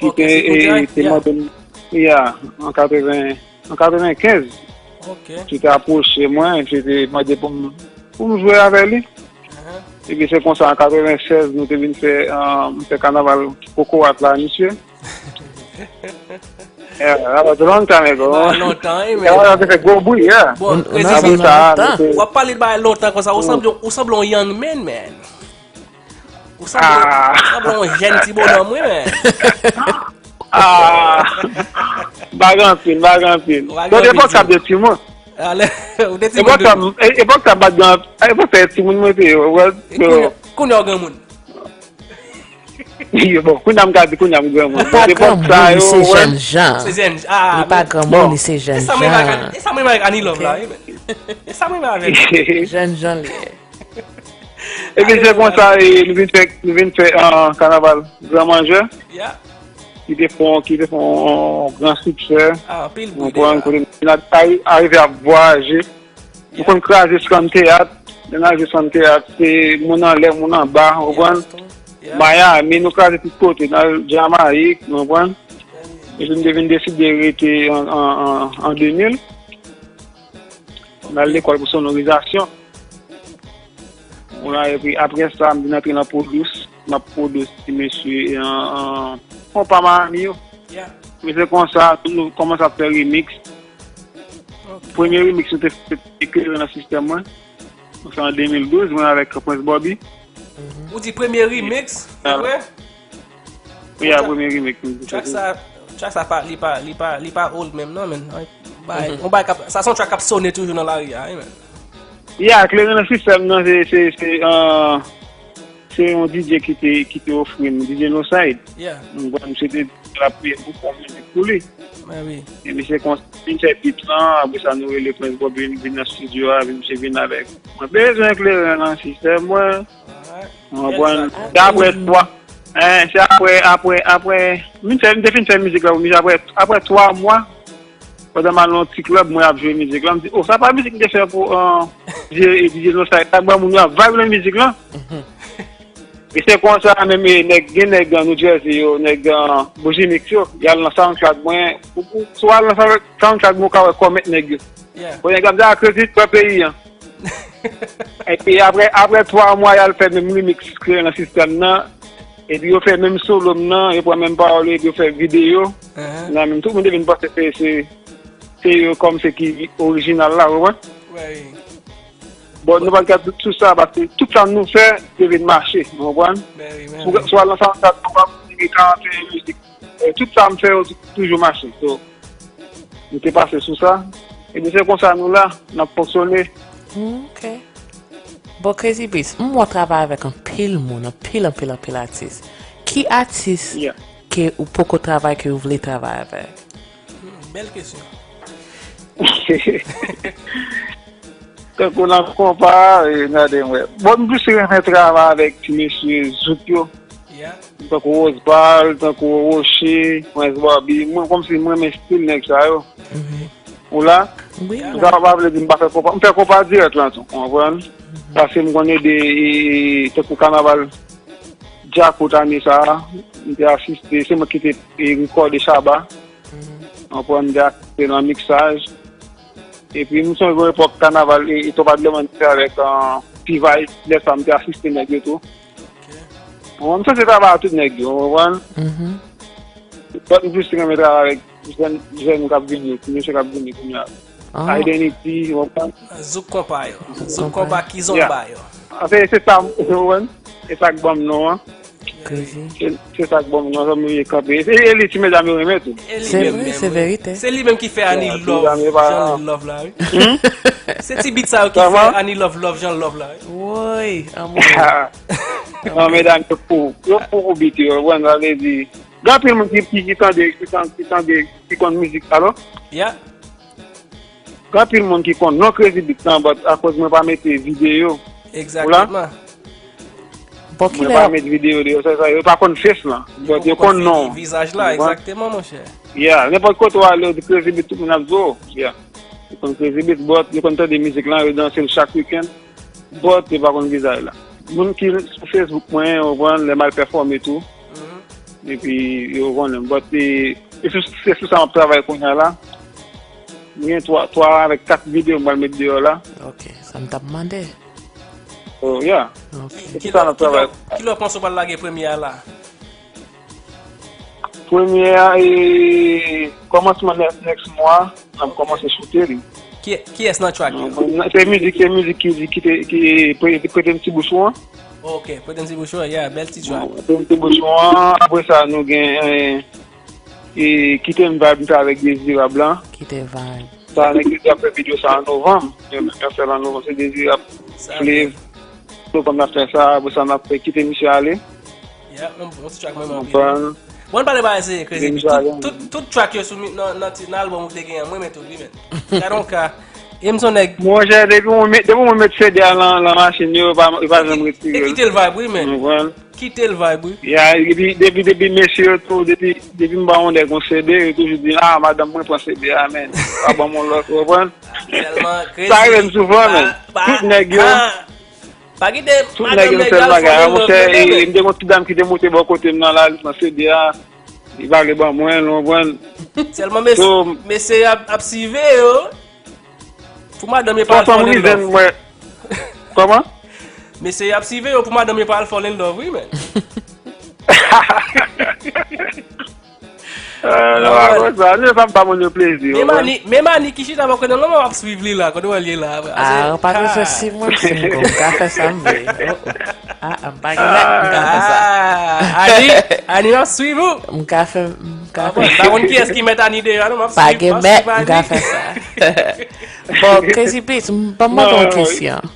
ki te, e, te mande m, yeah, an katreven, an katrevenkenz. Ok. Ki te apwoche mwen, ki te mande pou m, pou m jwe avè li. Epi se konsa, an katrevensèz, nou te vin fè, euh, m fè kanaval Kokorat la, misye. Yeah, that was a long time ago. Bagay lontan, wi, men. Kanaval la te fè gwo bri, yeah. Bon, Crazy Beats, w ap pale de bagay lontan konsa, ou sanble, ou sanble yon young man, man. Ou sanble, ou sanble yon jèn ti bonòm, wi, men. Ah, m pa gen anpil, m pa gen anpil. Ou pa gen anpil. Bon, epòk sa m te timoun. Alè, ou te timoun tou. Epòk sa, e-, epòk sa m pa t gen, epòk sa timoun mwen te ye, wè. E kounye, kounye a w granmoun. Bon, kounye a m ka di kounye a m granmoun. Ou pa granmoun, li se jèn jan. Se jèn jan. Li pa granmoun, li se jèn jan. E sa m renmen avèk, e sa m renmen avèk Annie Love la, wi, men. E sa m renmen avèk. Jèn jan li ye. Epi se konsa, e, nou vin fè, nou vin fè, ah, kanaval Gran Manjè. Yeah. Ki te fè, ki te fè yon gran siksè. Ah, anpil bri deja. Ou konprann, kote nou vin a-, a-, arive ap vwayaje. Nou konn kraze Slam Teyat. Lè n al jwe Slam Teyat, se moun anlè, moun anba, ou konprann? Yeah. Miami, nou kraze tout kote. N al Jamayik, ou konprann? Epi nou te vin deside rete an, an, an, an de mil. M al lekòl pou sonorizasyon. Epi apre sa, m vin antre nan pwodous. M ap pwodous ti mesye, an, an, konpa Miami yo. Yeah. Men se konsa, tou nou kòmanse ap fè remix. Ok. Premye remix nou te fè, te klere nan sistèm mwen. Nou fè an de mil douz, mwen avèk Prince Bobby. Mhm. Ou di premye remix, se vre? Wi, a premye remix nou te fè. Track sa, Track sa pa, li pa, li pa, li pa old menm non, men. Bay, mhm, yon bay k ap, sa se yon track k ap sone toujou nan lari a, wi, men. Yeah, kleren nan sistèm nan, se, se, se, uh, se yon D J ki te, ki te ofri m, D J No Side. Yeah. Mwen, misye te di l ap peye pou fè mizik pou li. Mwen, wi. Epi se konsa, vin fè beat lan, apre sa nou rele Prince Bobby, vin, vin nan studio a, epi misye vin avèk. Mwen bezwen kleren nan sistèm mwen. Alright. Mwen konprann. Se apre twa, en, se apre, apre, apre, m te, m te fin fè mizik la pou misye, apre, apre twa mwa, pandan m al nan yon ti club, mwen ap jwe mizik la, m di, oh, sa pa mizik m te fè pou, uh, D J, D J No Side la, ban moun yo ap vibe nan mizik lan. E se konsa, menm, e, nèg, gen nèg, uh, New Jersey yo, nèg, uh, Bougie Mix yo, y al nan SoundCloud mwen, ou, ou, si w al nan Sound-, SoundCloud mwen, ou ka wè comment nèg yo. Yeah. Bon, nèg la ap di, ah, Crazy Beat pran peyi an. Epi apre, apre twa mwa, y al fè menm remix ke nan sistèm nan. Epi yo fè menm solo m nan, yo pran menm pawòl yo, epi yo fè videyo. Uh-huh. Nan menm, tout moun te vin panse se, se, se yo kòm se ki orijinal la, ou konprann? Wi. Bon, nou pa t ka dout sou sa, paske tout sa nou fè, te vin mache, ou konprann? Wi, wi. Si w al nan SoundCloud, nou pa konnen gen karant e en mizik. E tout sa m fè yo toujou mache. So, m te pase sou sa. Epi se konsa nou la, n ap fonksyone. Ok. Bon, Crazy Beats, m wè w travay avèk anpil moun, anpil, anpil, anpil atis. Ki atis, yeah, ke ou poko travay, ke ou vle travay avèk? Hmm, bèl kesyon. Tankou nan konpa, e, gade m wè. Bon, m plis renmen travay avèk ti mesye zouk yo. Yeah. Tankou Rosebal, tankou Rocher, Prince Bobby. Mwen, kòmsi mwen renmen stil nèg sa yo. Mhm. Ou la? Wi, m la. Sa pa vle di m pa fè konpa. M fè konpa dirèk lan tou, ou konprann? Mhm. Paske m konn ede, e, e, tankou kanaval Djakout ane sa a, m te asiste, se mwen ki te, e, rekòde Shabba. Mhm. Ou konprann, m te asiste nan miksaj. Epi m sonje yon epòk kanaval, e, e Topa Dleman te fè avèk, uh, P-Vibes, lè sa a m te asiste nèg yo tou. Ok. Bon, m santi travay a tout nèg yo, ou konprann? Mhm. But m plis renmen travay avèk jèn, jèn k ap vini yo, ti mesye k ap vini kounye a. Ah. Identity, ou konprann? Zouk konpa yo. Zouk konpa, konpa kizomba yo. Yeah. Anfen, se sa, ou konprann? Se sa k ban m non an. Crazy. Se, se sa k ban m non an, sa m vle kanpe. E, e li ti medam yo renmen tou. Se vre, se verite. Se li menm ki fè Annie Love, jan li love la, wi. Hmm? Se ti beat sa yo ki fè Annie Love, love, jan love la, wi. Woy, anmwey. Non, medam, yo fou. Yo fou pou beat yo, ou konprann, sa vle di, gen anpil moun ki, ki, ki tande, ki tan-, ki tande, ki konn mizik sa, non? Yeah. Gen anpil moun ki konn non Crazy Beat lan, but akoz mwen pa mete videyo. Egzakteman. Bon, mwen pa met videyo de yo, sa, sa, yo pa konn face lan. But yo konn non. Vizaj la, egzakteman, monchè. Yeah, nenpòt kote w ale, ou di Crazy Beat, tout moun ap di w. Yeah. Yo konn Crazy Beat, but yo konn tande mizik lan, yo danse l chak wikenn. But yo pa konn vizaj la. Moun ki sou Facebook mwen, ou konprann, lè m al pèfòme tou. Mhm. Epi yo konnen m. But, e, e sou, se sou sa m ap travay kounye a la. M gen twa, twa avèk kat videyo m pral met deyò la. Ok, sa m t ap mande. Oh, yeah. Ok. Se sou sa m ap travay. Kilè, kilè w panse w pral lage premye a la? Premye a, e, kòmansman nè-, next mwa, n ap kòmanse choute li. Ki, kiyès nan track yo? Non, se mizik, se mizik ki, ki te, ki pre-, prete m ti bouch ou an. Ok, prete m ti bouch ou an, yeah, bèl ti track. Bon, prete m ti bouch ou an, apre sa nou gen, e, e, Kite m Vibe, m fè avèk Dezirab lan. Kite Vibe. Sa, nèg yo di ap fè videyo sa an novanm. Yo menm y ap fè l an novanm, se Dezirab, Flav. Novanm n ap fè sa, apre sa n ap fè Kite Misye Ale. Yeah, yon bon ti track mwen renmen anpil. Bon, n pale bagay serye, Crazy Beat. Tout, tout, tout track yo sou mi-, nan, nan ti, nan albòm ou te gen an, mwen renmen tout, wi, men. Gade yon ka. E m se yon nèg. Monchè, depi mwen met, depi mwen met C D a nan, nan machin yo, yo pa, yo pa janm retire l. E kite l vibe, wi, men. Ou konprann? Kite l vibe, wi. Ya, depi, depi, depi mesye yo tou, depi, depi m ba yon nèg yon C D, yo toujou di, ah, madanm mwen pran C D a, men. Pa ban m yon lòt, ou konprann? Tèlman Crazy Beat. Sa rive m souvan, men. Tout nèg yo. Pa kite madanm nèg yo al fon de love, non, men. Tout nèg yo fè bagay a, monchè, e, m te gen yon ti dam ki te moute bò kote m nan lari, nan C D a, li pa vle ban mwen l, ou konprann? Sèlman mes-, mesye ap, ap sive yo. Pou madanm yo pa al fon de love. Kòman? Mesye ap sive yo pou madanm yo pa al fon de love, wi, men. Eh, non, pa konsa. Nou sa m ba moun yo plezi, ou konprann? Men Mani, men Mani ki chita bò kote nan lonman ap swiv li la, kote w ye la. Ah, ou pa bezwen swiv mwen, m single. M ka fè sa m vle. Oh, oh. Ah, ah, m pa gen nèg, m ka fè sa. Ah, Ani, Ani ap swiv ou? M ka fè, m ka fè. M pa konn kiyès ki mèt Ani deyò a non, m ap swiv, m ap swiv Ani. Pa gen mèt, m ka fè sa. Bon, Crazy Beats, m, ban m mande w yon kesyon.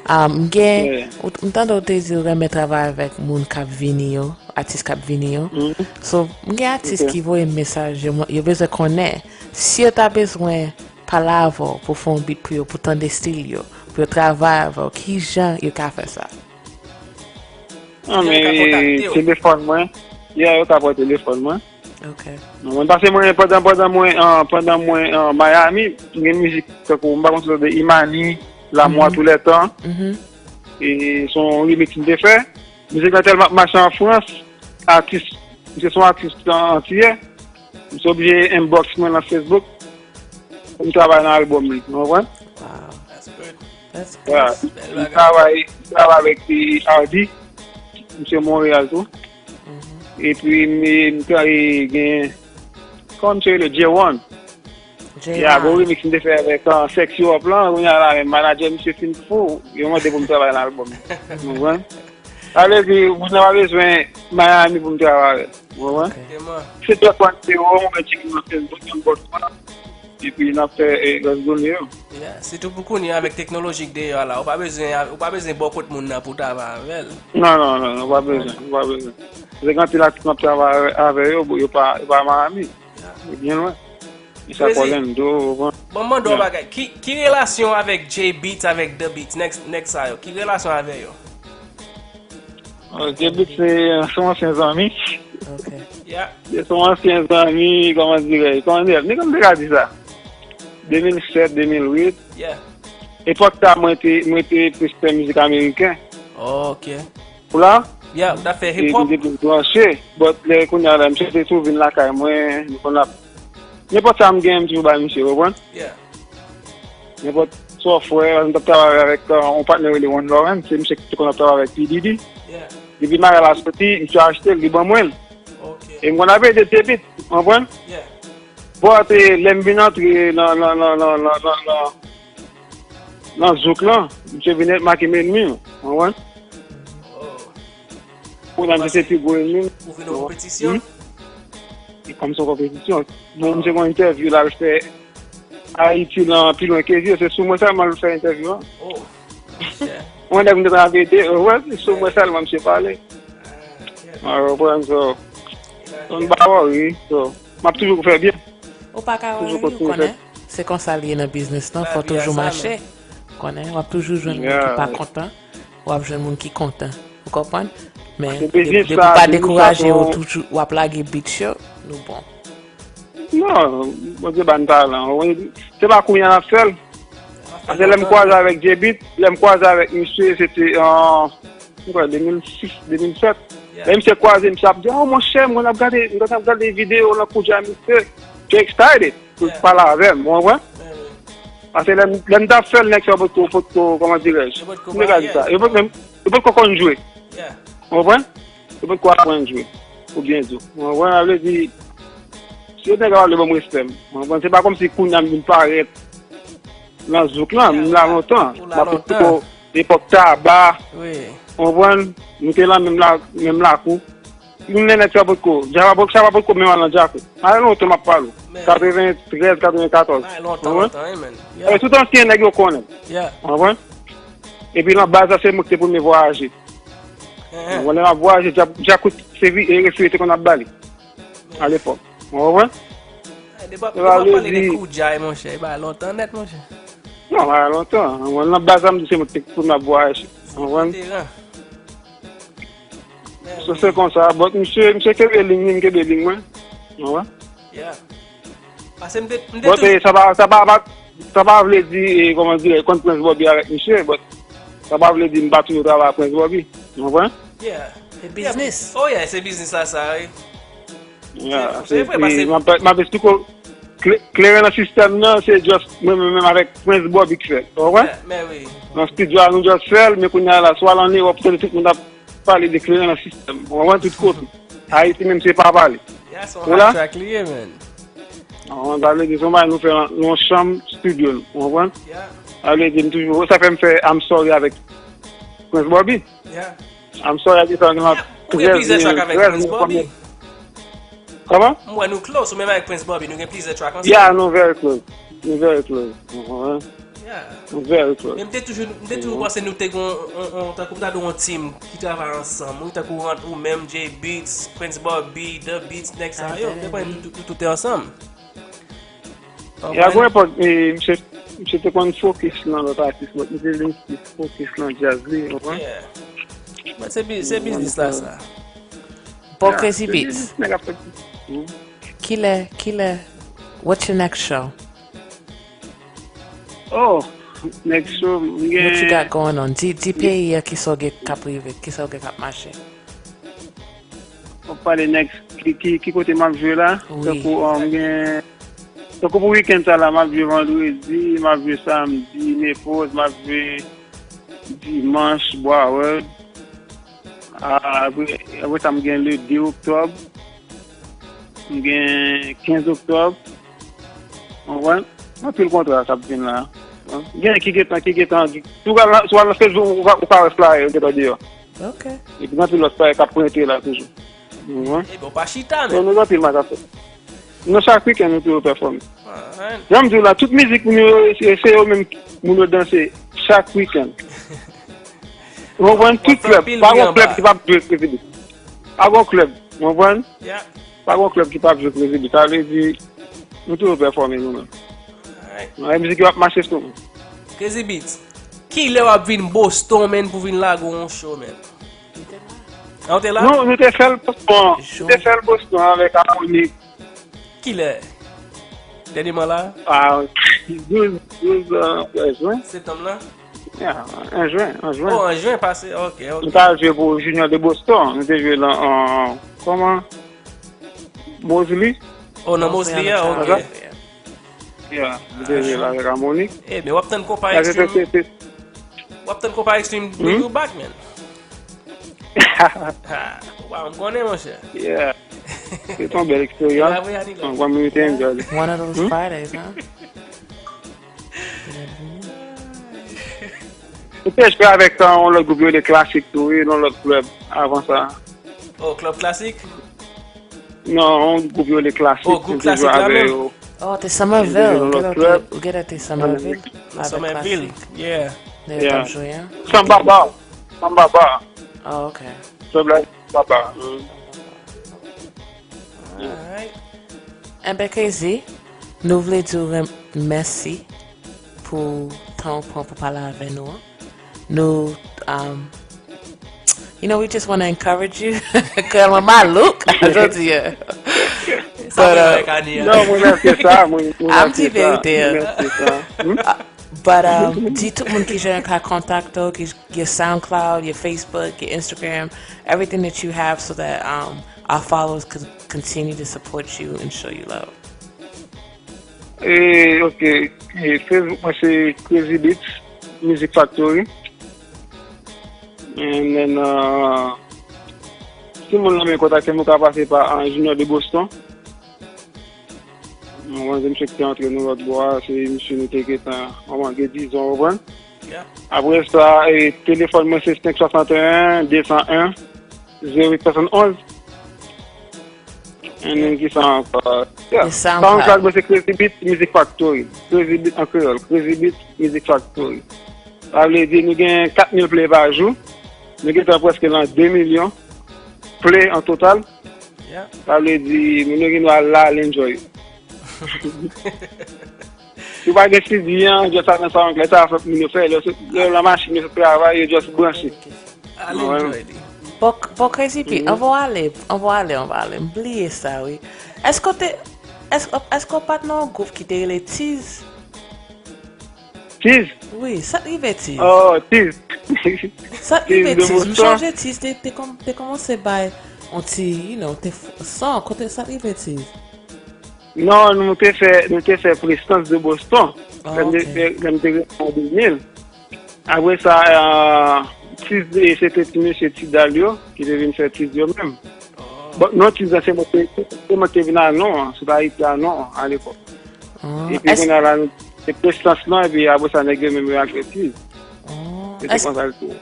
Ah, m gen, ou, m tande w te di w renmen travay avèk moun k ap vini yo, atis k ap vini yo. So, m gen atis ki voye m mesaj, yo, yo bezwen konnen si yo ta bezwen pale avè w pou w fè yon beat pou yo, pou w tande stil yo, pou yo travay avè w, ki jan yo ka fè sa? Non, men telefòn mwen. Yeah, yo ka pran telefòn mwen. Ok. Non, mwen pase mwen pandan, pandan mwen, ah, pandan mwen, ah, Miami, m gen mizik tankou, m pa konn si w tande Imani, L'amour à tous les temps. E se yon remix m te fè. Mizik la tèlman ap mache an Frans, atis, misye se yon atis an-, antiyè. Misye oblije inbox mwen nan Facebook pou m travay nan albòm li, ou konprann? Wow. That's good. That's good. Yeah. M travay, m travay avèk, eh, Ardy. Misye Monreyal tou. Epi m, m travay gen, kòman misye rele? J one. J one. Yeah, gon remix m te fè avèk, ah, Sexy Up lan, kounye a la menm manadjè misye fin fou, yo mande pou m travay nan albòm li. Ou konprann? Sa vle di, moun nan pa bezwen Miami pou m travay avè l. Ou konprann? Ok. Se Dòk Wan Zero, mwen mèt cheke nan Facebook, nan bòs mwen. Epi n ap fè, eh, rès jounen yo. Yeah, sitou pou kounye a avèk teknoloji k deyò a la, ou pa bezwen, ou pa bezwen bò kot moun nan pou w travay avè l. Non, non, non, non, ou pa bezwen, ou pa bezwen. Se gen anpil atis m ap travay avè, avè yo, bon, yo pa, yo pa Miami. Yo byen lwen. Misye ap Orlando, ou konprann? Bon, m mande w yon bagay. Ki, ki relasyon avèk J Beatz, avèk The Beatz, nèg, nèg sa yo? Ki relasyon avè yo? Ah, J Beatz se, se yon ansyen zanmi. Ok. Yeah. Se yon ansyen zanmi, kòman dirè, kòman dirè, men kòman m te ka di sa? De mil sèt, de mil uit. Yeah. Epòk sa, mwen te, mwen te plis fè mizik ameriken. Oh, ok. Ou la? Yeah, ou t ap fè hip hop? E m te plis branche. But lè kounye a la, misye te tou vin lakay mwen, nou konn ap, nenpòt sa m gen, m toujou bay misye, ou konprann? Yeah. Nenpòt sa w fè, m t ap travay avèk, uh, yon patnè rele Ron Lawrence, se misye ki te konn ap travay avèk P Diddy. Yeah. Depi bagay la soti, misye achte l, li ban mwen l. Ok. E m konn ap ede J Beatz, ou konprann? Yeah. But, eh, lè m vin antre nan, nan, nan zouk lan, misye vin make m ennmi, ou konprann? Oh. Kounye a misye se pi gwo ennmi m. Ou vin nan konpetisyon? Hmm? E kòm se yon konpetisyon. Bon, misye gen yon entèvyou l al fè Ayiti lan pi lwen ke vye, se sou mwen sèlman l fè entèvyou an. Oh, monchè. Yon nèg m te konn ap ede, wè, se sou mwen sèlman misye pale. Ah, ok. Ou konprann, so, m pa worry, so. M ap toujou fè byen. Ou pa ka worry, ou konnen. Se konsa l ye nan biznis lan, fò toujou mache. Ou konnen, w ap toujou jwenn moun ki pa kontan, w ap jwenn moun ki kontan. Ou konprann? Men, depi w pa dekouraje, w toujou, w ap lage beat yo, nou bon. Non, Bondye ba n talan. Se pa kounye a n ap fè l. Paske lè m kwaze avèk J Beatz, lè m kwaze avèk misye, se te an M kwè de mil sis, de mil sèt. Yeah. Lè misye kwaze, misye ap di, "Oh, monchè, mwen ap gade, mwen ap gade videyo nan Koudja, misye." Misye excited pou l pale avè m, ou konprann? Paske lè, lè m t ap fè l, nèg sa yo potko, potko, kòman dirè-j? Yo potko, m te ka di sa. Yo potko, yo potko konn jwe. Yeah. Ou konprann? Yo potko aprann jwe. Ou byen di. Ou konprann? Sa vle di, si yo te kapab ban m respè m. Ou konprann? Se pa kòmsi kounye a m vin parèt nan zouk lan, m la lontan. M ap poko epòk Taba. Wi. Ou konprann? Nou te lan menm la, menm lakou. Youn nan nèg sa potko. Djaba potko, sa pa potko menm al nan Djakout. Sa fè lontan m ap pale w. Katreventrèz, katrevenkatòz. Sa fè lontan, lontan, wi, men. E tout ansyen nèg yo konnen. Yeah. Ou konprann? Epi nan baz la, se mwen ki te premye vwayaje. Ou konprann? Lè m ap vwayaje, Dja-, Djakout, se vi-, e, refi yo te konn ap ba li. Alepòk. Ou konprann? Depi w ap pale de Koudjay, monchè, e pa lontan nèt, monchè. Non, pa lontan. Mwen, nan baz la, m di se mwen ki te premye ap vwayaje. Ou konprann? So, se konsa. But misye, misye kenbe liy li, m kenbe liy mwen. Ou konprann? Yeah. Paske m te, m te toujou. But, eh, sa pa, sa pa, pa, sa pa vle di, eh, kòman dire, konn Prince Bobby avèk misye, but sa pa vle di m pa toujou travay ak Prince Bobby. Ou konprann? Yeah. Se biznis. Oh yeah, se biznis la sa, wi. Yeah, se vre, paske m ap, m ap esplike w, kleren nan sistèm nan, se just mwen menm, menm avèk Prince Bobby k fè l. Ou konprann? Men wi. Nan estidyo a, nou just fè l, men kounye a la, swa l ann Ewòp, ou tande tout moun ap pale de kleren nan sistèm. Ou konprann? Tout kote. Ayiti menm se pa pale. Yeah, se yon hot track li ye, man. Ou konprann? Sa vle di se yon bagay nou fè nan, nan yon chanm estidyo nou. Ou konprann? Yeah. Sa vle di m toujou, sa fè m fè I'm Sorry avèk Prince Bobby. Yeah. I'm Sorry a te fè nan trèz mil, trèz mil kòmantè. Kòman? M wè nou close, ou menm avèk Prince Bobby, nou gen plizyè track ansanm. Yeah, nou very close. Nou very close. Mwen konprann. Yeah. Nou very close. Men m te toujou, m te toujou panse nou te gon, on, on, tankou m ta di on team ki travay ansanm. Wi, tankou ant ou menm, Jay Beatz, Prince Bobby, The Beatz, nèg sa yo. M te panse nou, nou, nou tout te ansanm. Ya gwo epòk, eh, misye, misye te konn focus nan lòt atis, but misye vin focus nan jazz li, ou konprann? Yeah. But se bi- se biznis la sa. Bon, Crazy Beats, Nèg ap fè. Hmm? Kilè, kilè, what's your next show? Oh, next show, m What you gen. Got going on? Di, di peyi a ki sa w gen k ap rive, ki sa w gen k ap mache. W ap pale next, ki, ki, ki kote m ap jwe la? Wi. Tankou, um, gen. Tankou pou weekend sa la, m ap jwe vandredi, m ap jwe samdi, Naples, m ap jwe dimanch, Broward. Ah, apre, apre sa, m gen le de oktòb. M gen kenz oktòb. Ou konprann? Anpil kontra k ap vin la. Gen ki gentan, ki gentan, si w al nan Facebook, ou ka, ou ka wè flyer yo gentan deyò. Ok. Epi gen anpil lòt flyer k ap prente la toujou. Ou konprann? Ebyen, w pa chita, So, men. nou gen anpil match ap fè. Non, chak weekend, nou toujou pèfòme. Alright. Jan m di w la, tout mizik nou yo, se se yo menm moun yo danse chak weekend. Ou konprann? Tout klèb. Pa gen klèb ki p ap jwe Crazy Beat. Pa gen klèb. Ou konprann? Yeah. Pa gen klèb ki p ap jwe Crazy Beat. Sa vle di, nou toujou pèfòme nou menm. Alright. Nan mizik yo ap mache sou nou. Crazy Beats. Kilè w ap vin Boston, men, pou vin lage yon show, men? Ah, ou te la? Nou, nou te fè l Boston. Nou te fè l Boston avèk Harmonik. Kilè? Dènyèman la? Ah, douz, douz, euh, jwen. Septanm la? Yeah, en jwen, en jwen. Oh, an jen pase. Ok, Nou ok. ta jwe pou Junior de Boston. Nou te jwe lan, an, kòman? Mosley. Oh, nan Mosley a? Ok. Yeah, nou te jwe la avèk Harmonik. Eh, men w ap tann konpa Sa se Extreme. se- se- W ap tann konpa Extreme bring you back, man. Ha, w pa m konnen, monchè. Yeah. Se yon bèl eksperyans. Elabre, Anilè. Mwen, mwen, mwen te enjoy li. One of those Fridays, huh? Mwen te jwe avèk, uh, yon lòt gwoup yo, le Classic tou, wi, nan lòt klèb avan sa. Oh, Club Classic? Non, yon gwoup yo, le Classic. Oh, gwoup Classic la menm? Oh, te Somerville. Ou genlè te Somerville? Avèk Classic. Somerville, yeah. Lè yo t ap jwe a? Samba Bar. Samba Bar. Oh, ok. Samba Bar. Mm. Alright. Enben, Crazy, nou vle di w rem- mèsi pou tan w pran pou pale avè nou an. Nou, um, you know, we just want to encourage you. Kòman malouk jodi a. Sa mwen wè Kanye a. Non, mwen remèsye sa, mwen I'm remèsye sa. Mwen remèsye sa. Hmm? But, um, di tout moun ki jan yo ka kontakte w, ki, your SoundCloud, your Facebook, your Instagram, everything that you have so that, um, our followers could continue to support you and show you love. E, ok. E Facebook mwen se Crazy Beats Music Factory. And then, uh, si moun nan men kontakte m, ou ka pase pa, uh, Junior de Boston. Mwen, se misye ki te antre nou lòt bò a, se misye nou te gentan, kòman, gen dizon, ou konprann? Yeah. Apre sa, e, telefòn mwen se senk swasanteyen, de san en, zewo uit swasann onz. And then ki sa ankò? Yeah. E SoundCloud. SoundCloud mwen se Crazy Beat Music Factory. Crazy Beat an kreyòl. Crazy Beat Music Factory. Sa vle di nou gen kat mil play pa jou. Nou gentan prèske nan de milyon play an total. Yeah. Sa vle di moun yo gen dwa al la al enjoy. Si w pa gen C D an, just al nan SoundCloud, sa fè moun yo fè. Lè w sot, lè w nan machin, yo sot travay, yo just branche. Al enjoy li. Bon, bon, Crazy P, anvan w ale, anvan w ale, anvan w ale. M bliye sa, wi. Èske w te, èske, èske w pa t nan yon gwoup ki te rele Tiz? Tiz? Wi, sa t rive Tiz? Oh, Tiz. Sa t rive Tiz de Tiz? M Boston? Chonje Tiz te, te, kòm- te kòmanse bay yon ti, you know, te f- son, kote sa t rive Tiz? Non, nou te fè, nou te fè Prestans de Boston. Ah, Lè m te, ok. lè m te rete an de mil. Apre sa, euh, Tiz, se te ti mesye Tidal yo ki te vin fè Tiz yo menm. Bon, non, Tiz la, se mwen te, se mwen te vin a non an, se pa Ayiti a non an, alepòk. Ah, Epi èske- kounye a la, nou, se Prestans lan, epi apre sa, nèg yo menm yo al fè Tiz. Oh, Se te èske- konsa l te ye.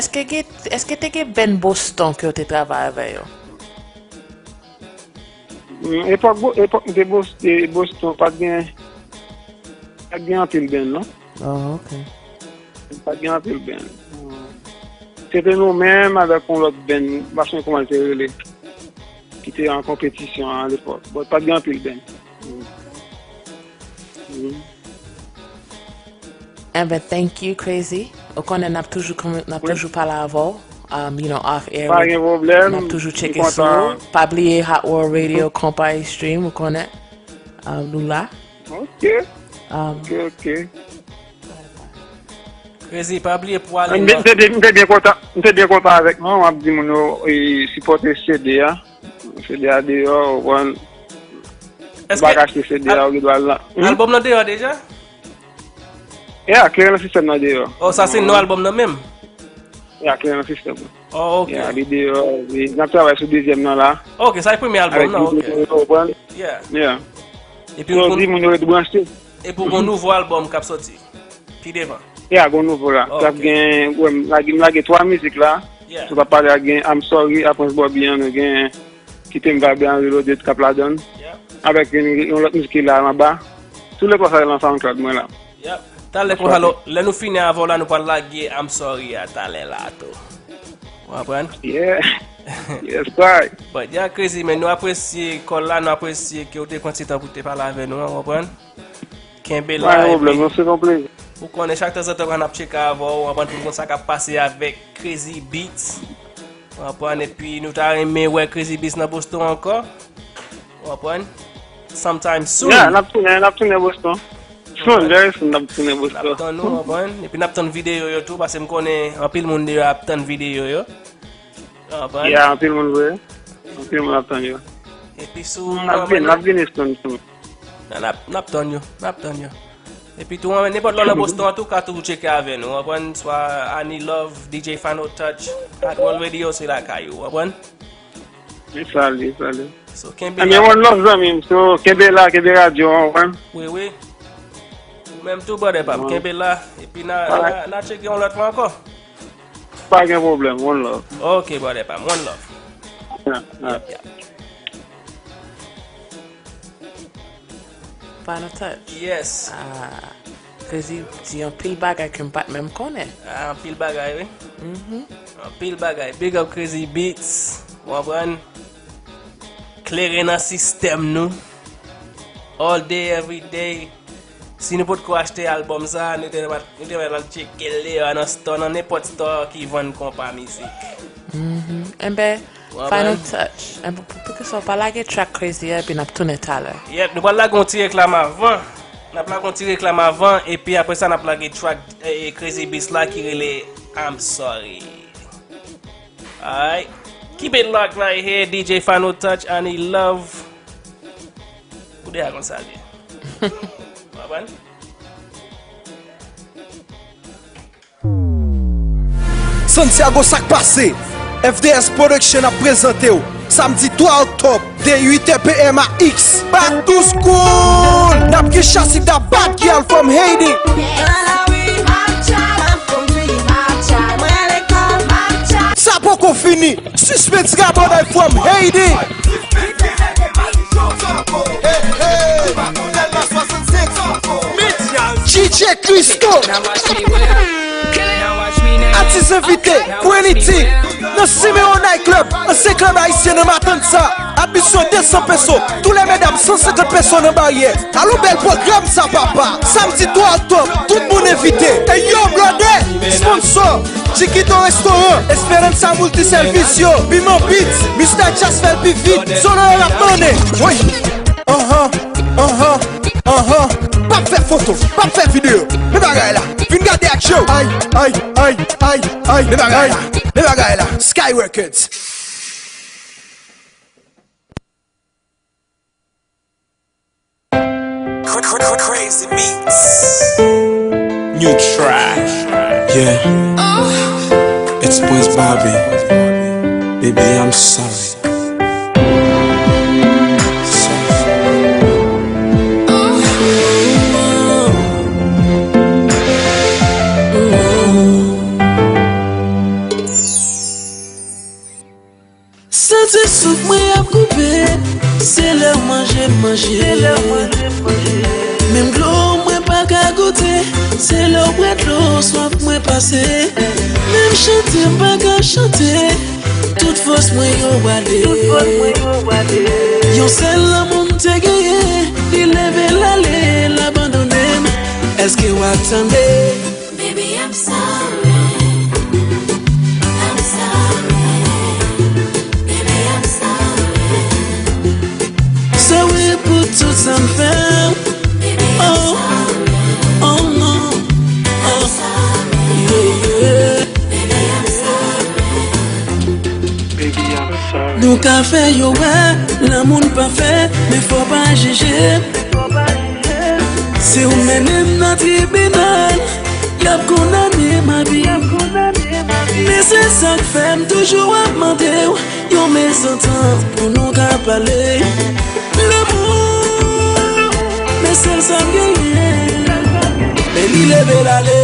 Èske gen, èske te gen band Boston ke w te travay avè yo? Mm, epòk Bo-, epòk m te Bos-, e, Boston, pa t gen, pa t gen anpil band, non. Oh, ok. Pa t gen anpil band. Mm. Se te nou menm avèk yon lòt band, m pa sonje kòman l te rele, ki te an konpetisyon alepòk. But pa t gen anpil band. Mm. Mm. Enben, thank you, Crazy. Ou konnen n ap toujou komi-, n ap toujou pale avè w, um, you know, off air. Pa gen pwoblèm. N ap toujou tcheke sou ou. Pa bliye Hot World Radio, Konpayi Stream, ou konnen. Um, nou la. Ok. Um, Ok, ok. Crazy, pa bliye pou ale M te, m te, m te byen kontan, m te byen kontan avèk nou, m ap di moun yo e, sipòte C D a. C D a deyò, ou konprann. Ou pa ka achte C D a, ou gen dwa la. Hmm? Albòm nan deyò deja? Yeah, Kleren nan sistèm nan deyò. Oh, sa se non albòm nan menm? Yeah, Kleren nan sistèm nan. Oh, ok. Yeah, li deyò, li, n ap travay sou dezyèm nan la. Ok, sa e premye albòm Avèk nan, videyo, ok. Ou konprann? Yeah. Yeah. Epi So, ou di moun yo ret branche. Epi ou gon nouvo albòm k ap soti pi devan. Yeah, gon nouvo la. Ok. K ap gen, wè, m lage, m lage twa mizik la. Yeah. Sou pa pale a gen I'm Sorry, a Prince Bobby an, nou gen Kite M Vibe an, Reloaded k ap ladan l. Yeah. Avèk yon, yon lòt mizik ki la anba. Tout lè twa sa yo lan SoundCloud mwen la. Yep. Talè konsa, lè nou fini avè w la, nou pral lage I'm Sorry a talè la tou. Ou konprann? Yeah. Yes, I. But yeah, Crazy, men nou apresye kòl la, nou apresye ke w te pran ti tan pou te pale avè nou an, ou konprann? Kenbe la. Pa gen pwoblèm, non, se yon plezi. Ou konnen chak tanzantan n ap tcheke avè w, ou konprann, pou n konn sa k ap pase avèk Crazy Beats. Ou konprann, epi nou ta renmen wè Crazy Beats nan Boston ankò. Ou konprann? Sometime soon. Yeah, n ap tounen, n ap tounen Boston. Soon, very soon, n ap tounen N ap Boston. Tann nou, ou konprann? Epi n ap tann videyo yo tou, paske m konnen anpil moun deyò ap tann videyo yo. Ou konprann? Yeah, anpil moun vre. Anpil moun ap tann yo. Epi sou N ap vin, n ap vin Houston soon. N ap, n ap tann yo, n ap tann yo. Epi tou, nenpòt lè w nan Boston an tou, ou ka toujou tcheke avè nou. Ou konprann? Swa Annie Love, D J Final Touch, Hot World Radio, se lakay ou. Ou konprann? Li sali, li sali. So, kenbe Ebyen, la. One love, zanmi m. So, kenbe la, kenbe radyo, ou konprann? Wi, wi. Ou menm tou, brother pa m. Wi. Kenbe la. Epi na, Alright. na, na tcheke yon lòt fwa ankò. Pa gen pwoblèm, one love. Ok, brother pa m. One love. Yeah, yeah. Yep, yep. Final Touch. Yes. Ah, Crazy di anpil bagay ke m pa t menm konnen. Ah, anpil bagay, wi. Mhm. Anpil bagay. Big up Crazy Beats. Ou konprann? Kleren nan sistèm nou. All day, every day. Si nou potko achte albòm sa, nou te, nou te mèt al tcheke l deyò nan store, nan nenpòt store ki vann konpa mizik. Mhm. Enben, Ou Final konprann? Touch. Enben, pou, pou, poukisa w pa lage track Crazy a, epi n ap tounen talè. Yep, nou pral lage yon ti reklam avan. N ap lage yon ti reklam avan, epi apre sa, n ap lage track eh, Crazy Beats la ki rele I'm Sorry. Alright. Keep it locked right here, D J Final Touch, Annie Love. Ou deja konn sa l ye. Ou konprann? Santiago, sa k pase? F D S Production ap prezante w samdi twa òktòb de uit è P M a X. Back to school! N ap gen Chasita Bad Girl from Haiti. Sa poko fini. Suspens Raboday from Haiti. D J Christo. Atis envite, Quenity, nan Simeon Night Club, ansyen klèb ayisyen nan Matanza. Admisyon de san peso, tou lè medam san senkant peso nan baryè. Alon bèl pwogram sa papa. Samdi twa òktòb, tout moun envite. E yo, blòdè, sponsò, Chiquito Restaurant, Esperanza Multiservicio, Piman Beats, Mister Chas fè l pi vit, Sonora Mane. Woy! Anhan, anhan, anhan. P ap fè foto, p ap fè videyo. Men bagay la. Vin gade ak je w. Ay, ay, ay, ay, ay. Men bagay la. Men bagay la. Sky Records. Cra- cra- cra- Crazy Beats. New track. Yeah. It's Prince Bobby. Baby, I'm sorry. Sorry. Santi Souf mwen ap koupe, se lè w manje m manje. Menm dlo mwen pa ka goute, se lè w bwè dlo swaf mwen pase. Menm chante m pa ka chante, tout fòs mwen yo ale. Yon sèl lanmou m te genyen, li leve l ale, l abandone m. Èske w ap tande? Baby, I'm sorry. I'm sorry. Baby, I'm sorry. Sorry pou tout sa m fè. Baby, I'm sorry. Oh, oh non. Oh, yeah, yeah. Baby, I'm sorry. Baby, I'm sorry. Nou ka fè yo wè lanmou n pafè, men fò pa jije. Si w mennen m nan tribinal, y ap kondane m a vi. Men se sa k fè m toujou ap mande w yon mezantant pou nou ka pale. Lanmou, men sèl sa m genyen. Men li leve l ale.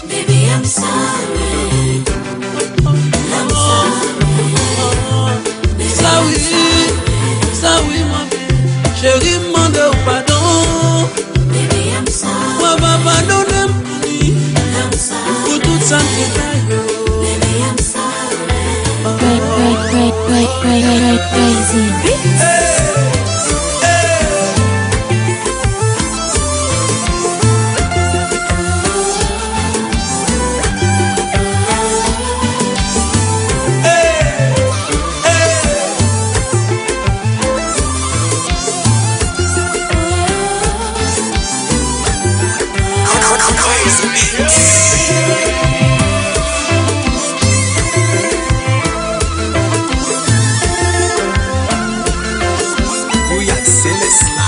Baby, I'm sorry. I'm sorry. Sa wi, sa wi, mwen. Cheri, m mande w padon. Baby, I'm sorry. Mwen pa padone m pou li. I'm sorry. Pou tout sa m te fè yo. Baby, I'm sorry. Cra-, cra-, cra-, cra-, cra-, cra-, crazy. Gouyad Selès la.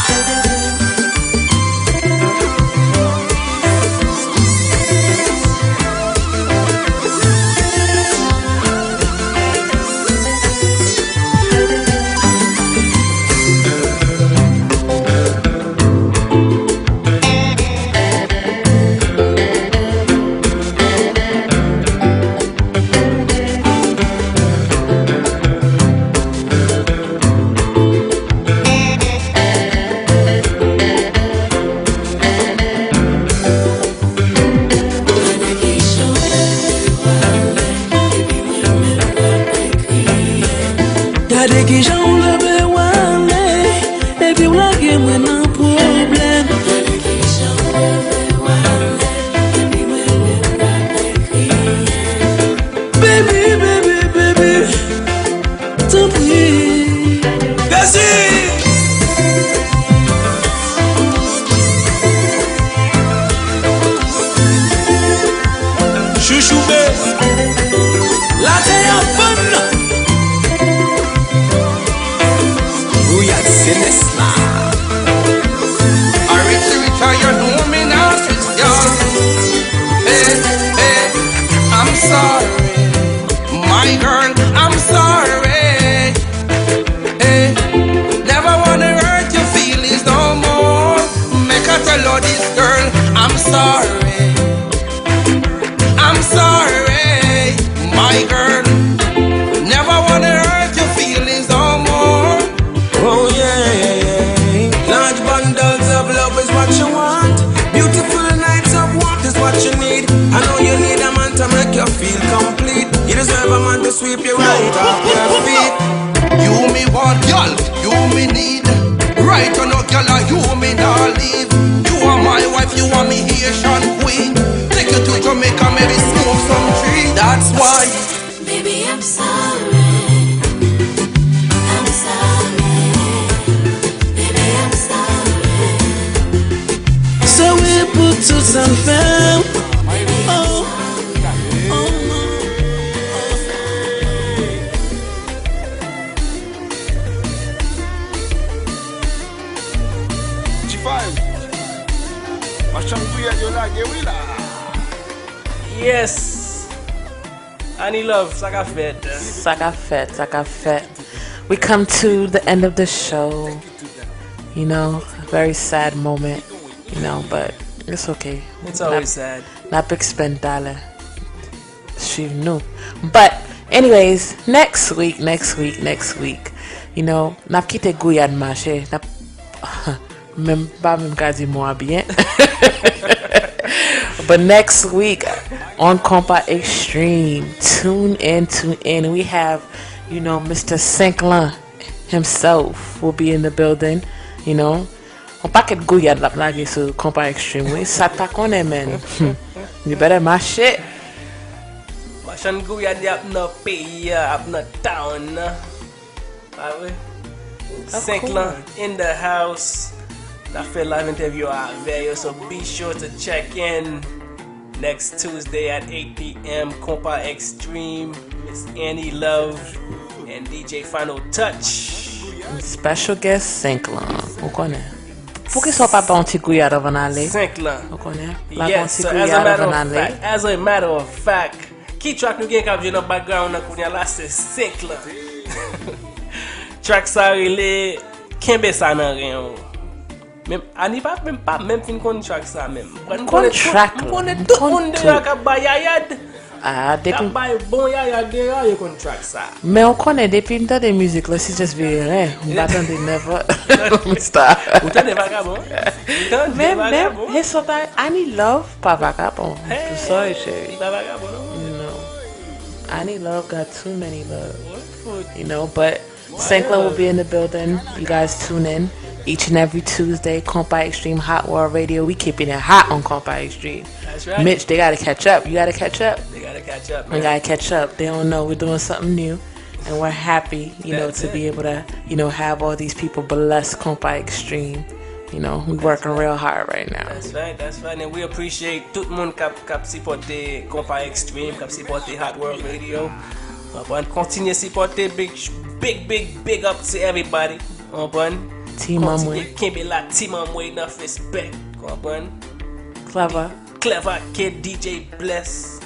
Gade kijan w leve w ale, epi w lage mwen nan pwoblèm. Baby, baby, baby, tanpri. Desi! Chouchou be. Lajan y ap vann. Gouyad Selès la. I rich, rich, I know me now, rich girl. Hey, hey, I'm sorry. My girl, I'm sorry. Hey, never wanna hurt your feelings no more. Make I tell you this, girl, I'm sorry. I'm sorry, my girl. Never wanna hurt your feelings no more. Oh yeah, large bundles of love is what you want. Beautiful nights of warmth is what you need. I know you need a man to make you feel complete. You deserve a man to sweep you right off your feet. You me want, girl, you me need. Right now, girl, a you me nah leave. You are my wife, you are me Haitian queen. Take you to Jamaica, maybe smoke some tree. That's why. Baby, I'm sorry. I'm sorry. Baby, I'm sorry. Sorry pou tout sa m fè. Oh, oh, oh. G five. Machann gouyad yo lage wi la. Yes. Annie Love, sa ka fèt. Sa ka fèt, sa ka fèt. We come to the end of the show. You know, a very sad moment, you know, but it's okay. It's always sad. N ap, n ap expand talè. Swiv nou. But Anyways, next week, next week, next week, you know, n ap kite Gouyad mache, n ap, menm, pa menm ka di mo a byen. But next week on Konpa Extreme, tune in, tune in. We have, you know, Mister Cinq Lan himself will be in the building, you know. On pakèt gouyad l ap lage sou Konpa Extreme, wi. Sa ta konnen, man. Hmm. You better mache. Machann gouyad y ap nan peyi a, ap nan town nan. Pa vre? Of Cinq Lan course. In the house. N ap fè live interview avè yo, so be sure to check in next Tuesday at eight p.m. Konpa Extreme, Miss Annie Love, and D J Final Touch. Special guest Cinq Lan, ou konnen. Poukisa w pa ba yon ti gouyad anvan n ale? Cinq Lan. Ou konnen? Lage yon ti gouyad anvan n ale. Yes, so as a matter of fact, as a matter of fact, ki track nou gen k ap jwe nan background nan kounye a la, se Cinq Lan. Track sa rele Kenbe Sa Nan Ren W. Men Annie pa menm, pa menm fin konn track sa menm. M konn track la. M konnen tout moun deyò k ap bay yayad. Ah, depi k ap bay bon yayad deyò, yo konn track sa. Men ou konnen, depi m tande mizik la, se just vire ren. M pa tande never. Ou tande vagabon? Ou tande vagabon? Men, men, he sometimes Annie Love pa vagabon. Hey, sorry, cheri. Li pa vagabon, non? No. Annie Love got too many love. What for? You know, but Cinq Lan will be in the building. You guys tune in each and every Tuesday. Konpa Extreme Hot World Radio. We keeping it hot on Konpa Extreme. That's right. Mitch, they gotta catch up. You gotta catch up. They gotta catch up, man. We gotta catch up. They don't know we're doing something new. And we're happy, you know, to be able to, you know, have all these people bless Konpa Extreme. You know, we working real hard right now. That's right, that's right. And we appreciate tout moun k ap, k ap sipòte Konpa Extreme, k ap sipòte Hot World Radio. Konprann? Kontinye sipòte, big, big, big, big up to everybody. Konprann? Team Amway. Kontinye kenbe la, Team Amway nan Facebook. Konprann? Clever. Clever Kid, D J Bless.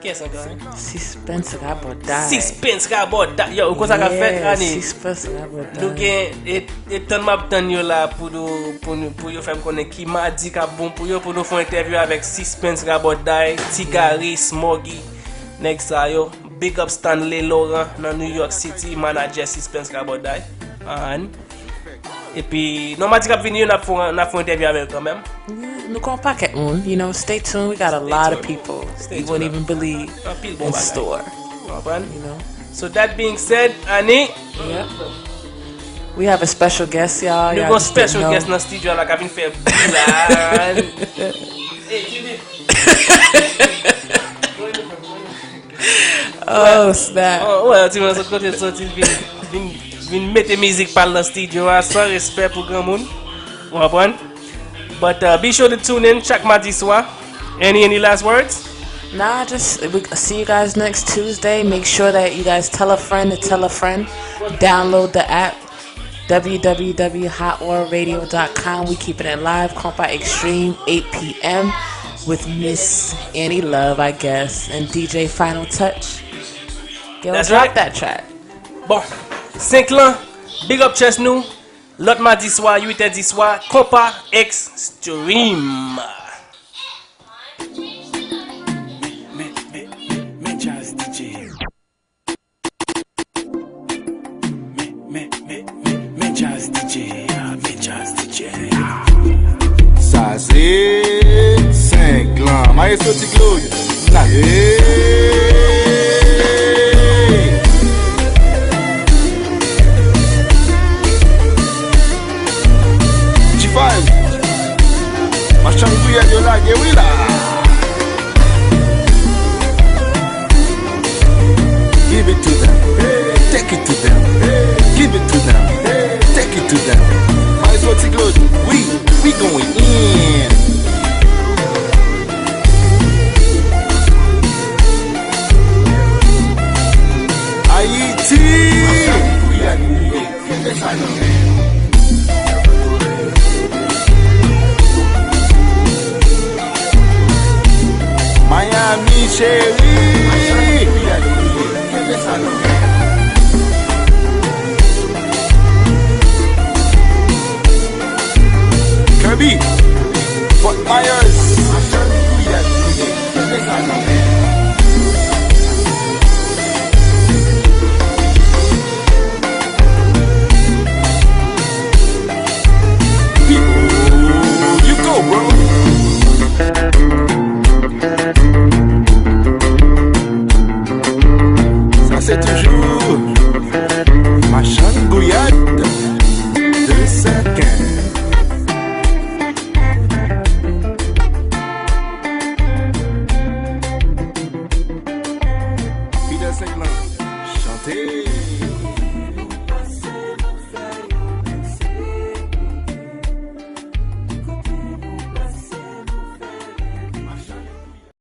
Kiyès ankò, hein? Sispanse Raboday. Sispanse Raboday. Yo, ou konn sa k ap fèt, Annie? Sispanse Raboday. Nou gen e, e tann m ap tann yo la pou nou, pou nou, pou yo fè m konnen ki madi k ap bon pou yo, pou nou fè yon entèvyou avèk Sispanse Raboday, Ti Gary, Smoggy, nèg sa yo. Big up Stanley Laurent nan New York City, manadjè Sispanse Raboday. Ann. Epi, non, madi k ap vini yo, n ap fè, n ap fè yon entèvyou avè yo kanmenm. Yeah, nou gen yon pakèt moun, you know, stay tuned, we got a lot of people you wouldn't even believe in store. Anpil bon bagay. Konprann? You know? So that being said, Annie. Yep. We have a special guest, y'all. Nou gen yon special guest nan studio la k ap vin fè bri la. Hey, Jimmy. Oh, snap. Oh, well, ti mwen sot kote l soti, l vin, vin, vin mete mizik pa l nan studio a, san respè pou granmoun. Ou konprann? But uh, be sure to tune in chak madi swa. Any, any last words? Nah, just we, see you guys next Tuesday. Make sure that you guys tell a friend to tell a friend. Download the app. W W W hot world radio dot com. We keeping it live. Konpa Extreme, eight p.m. with Miss Annie Love, I guess, and D J Final Touch. Yo, drop that track. Bon, Cinq Lan, big up chest nou. Lòt madi swa, uit è di swa, Konpa Extreme. Men, men, men, men, men jazz D J. Men, men, men, men, men jazz D J, men jazz D J. Sa se Cinq Lan. Maestro Ti Claude. N a. Hey! G five. Machann gouyad yo lage wi la. Give it to them. Take it to them. Give it to them. Take it to them. Maestro Ti Claude, we, we going in. Ayiti. Miami cheri. Kirby.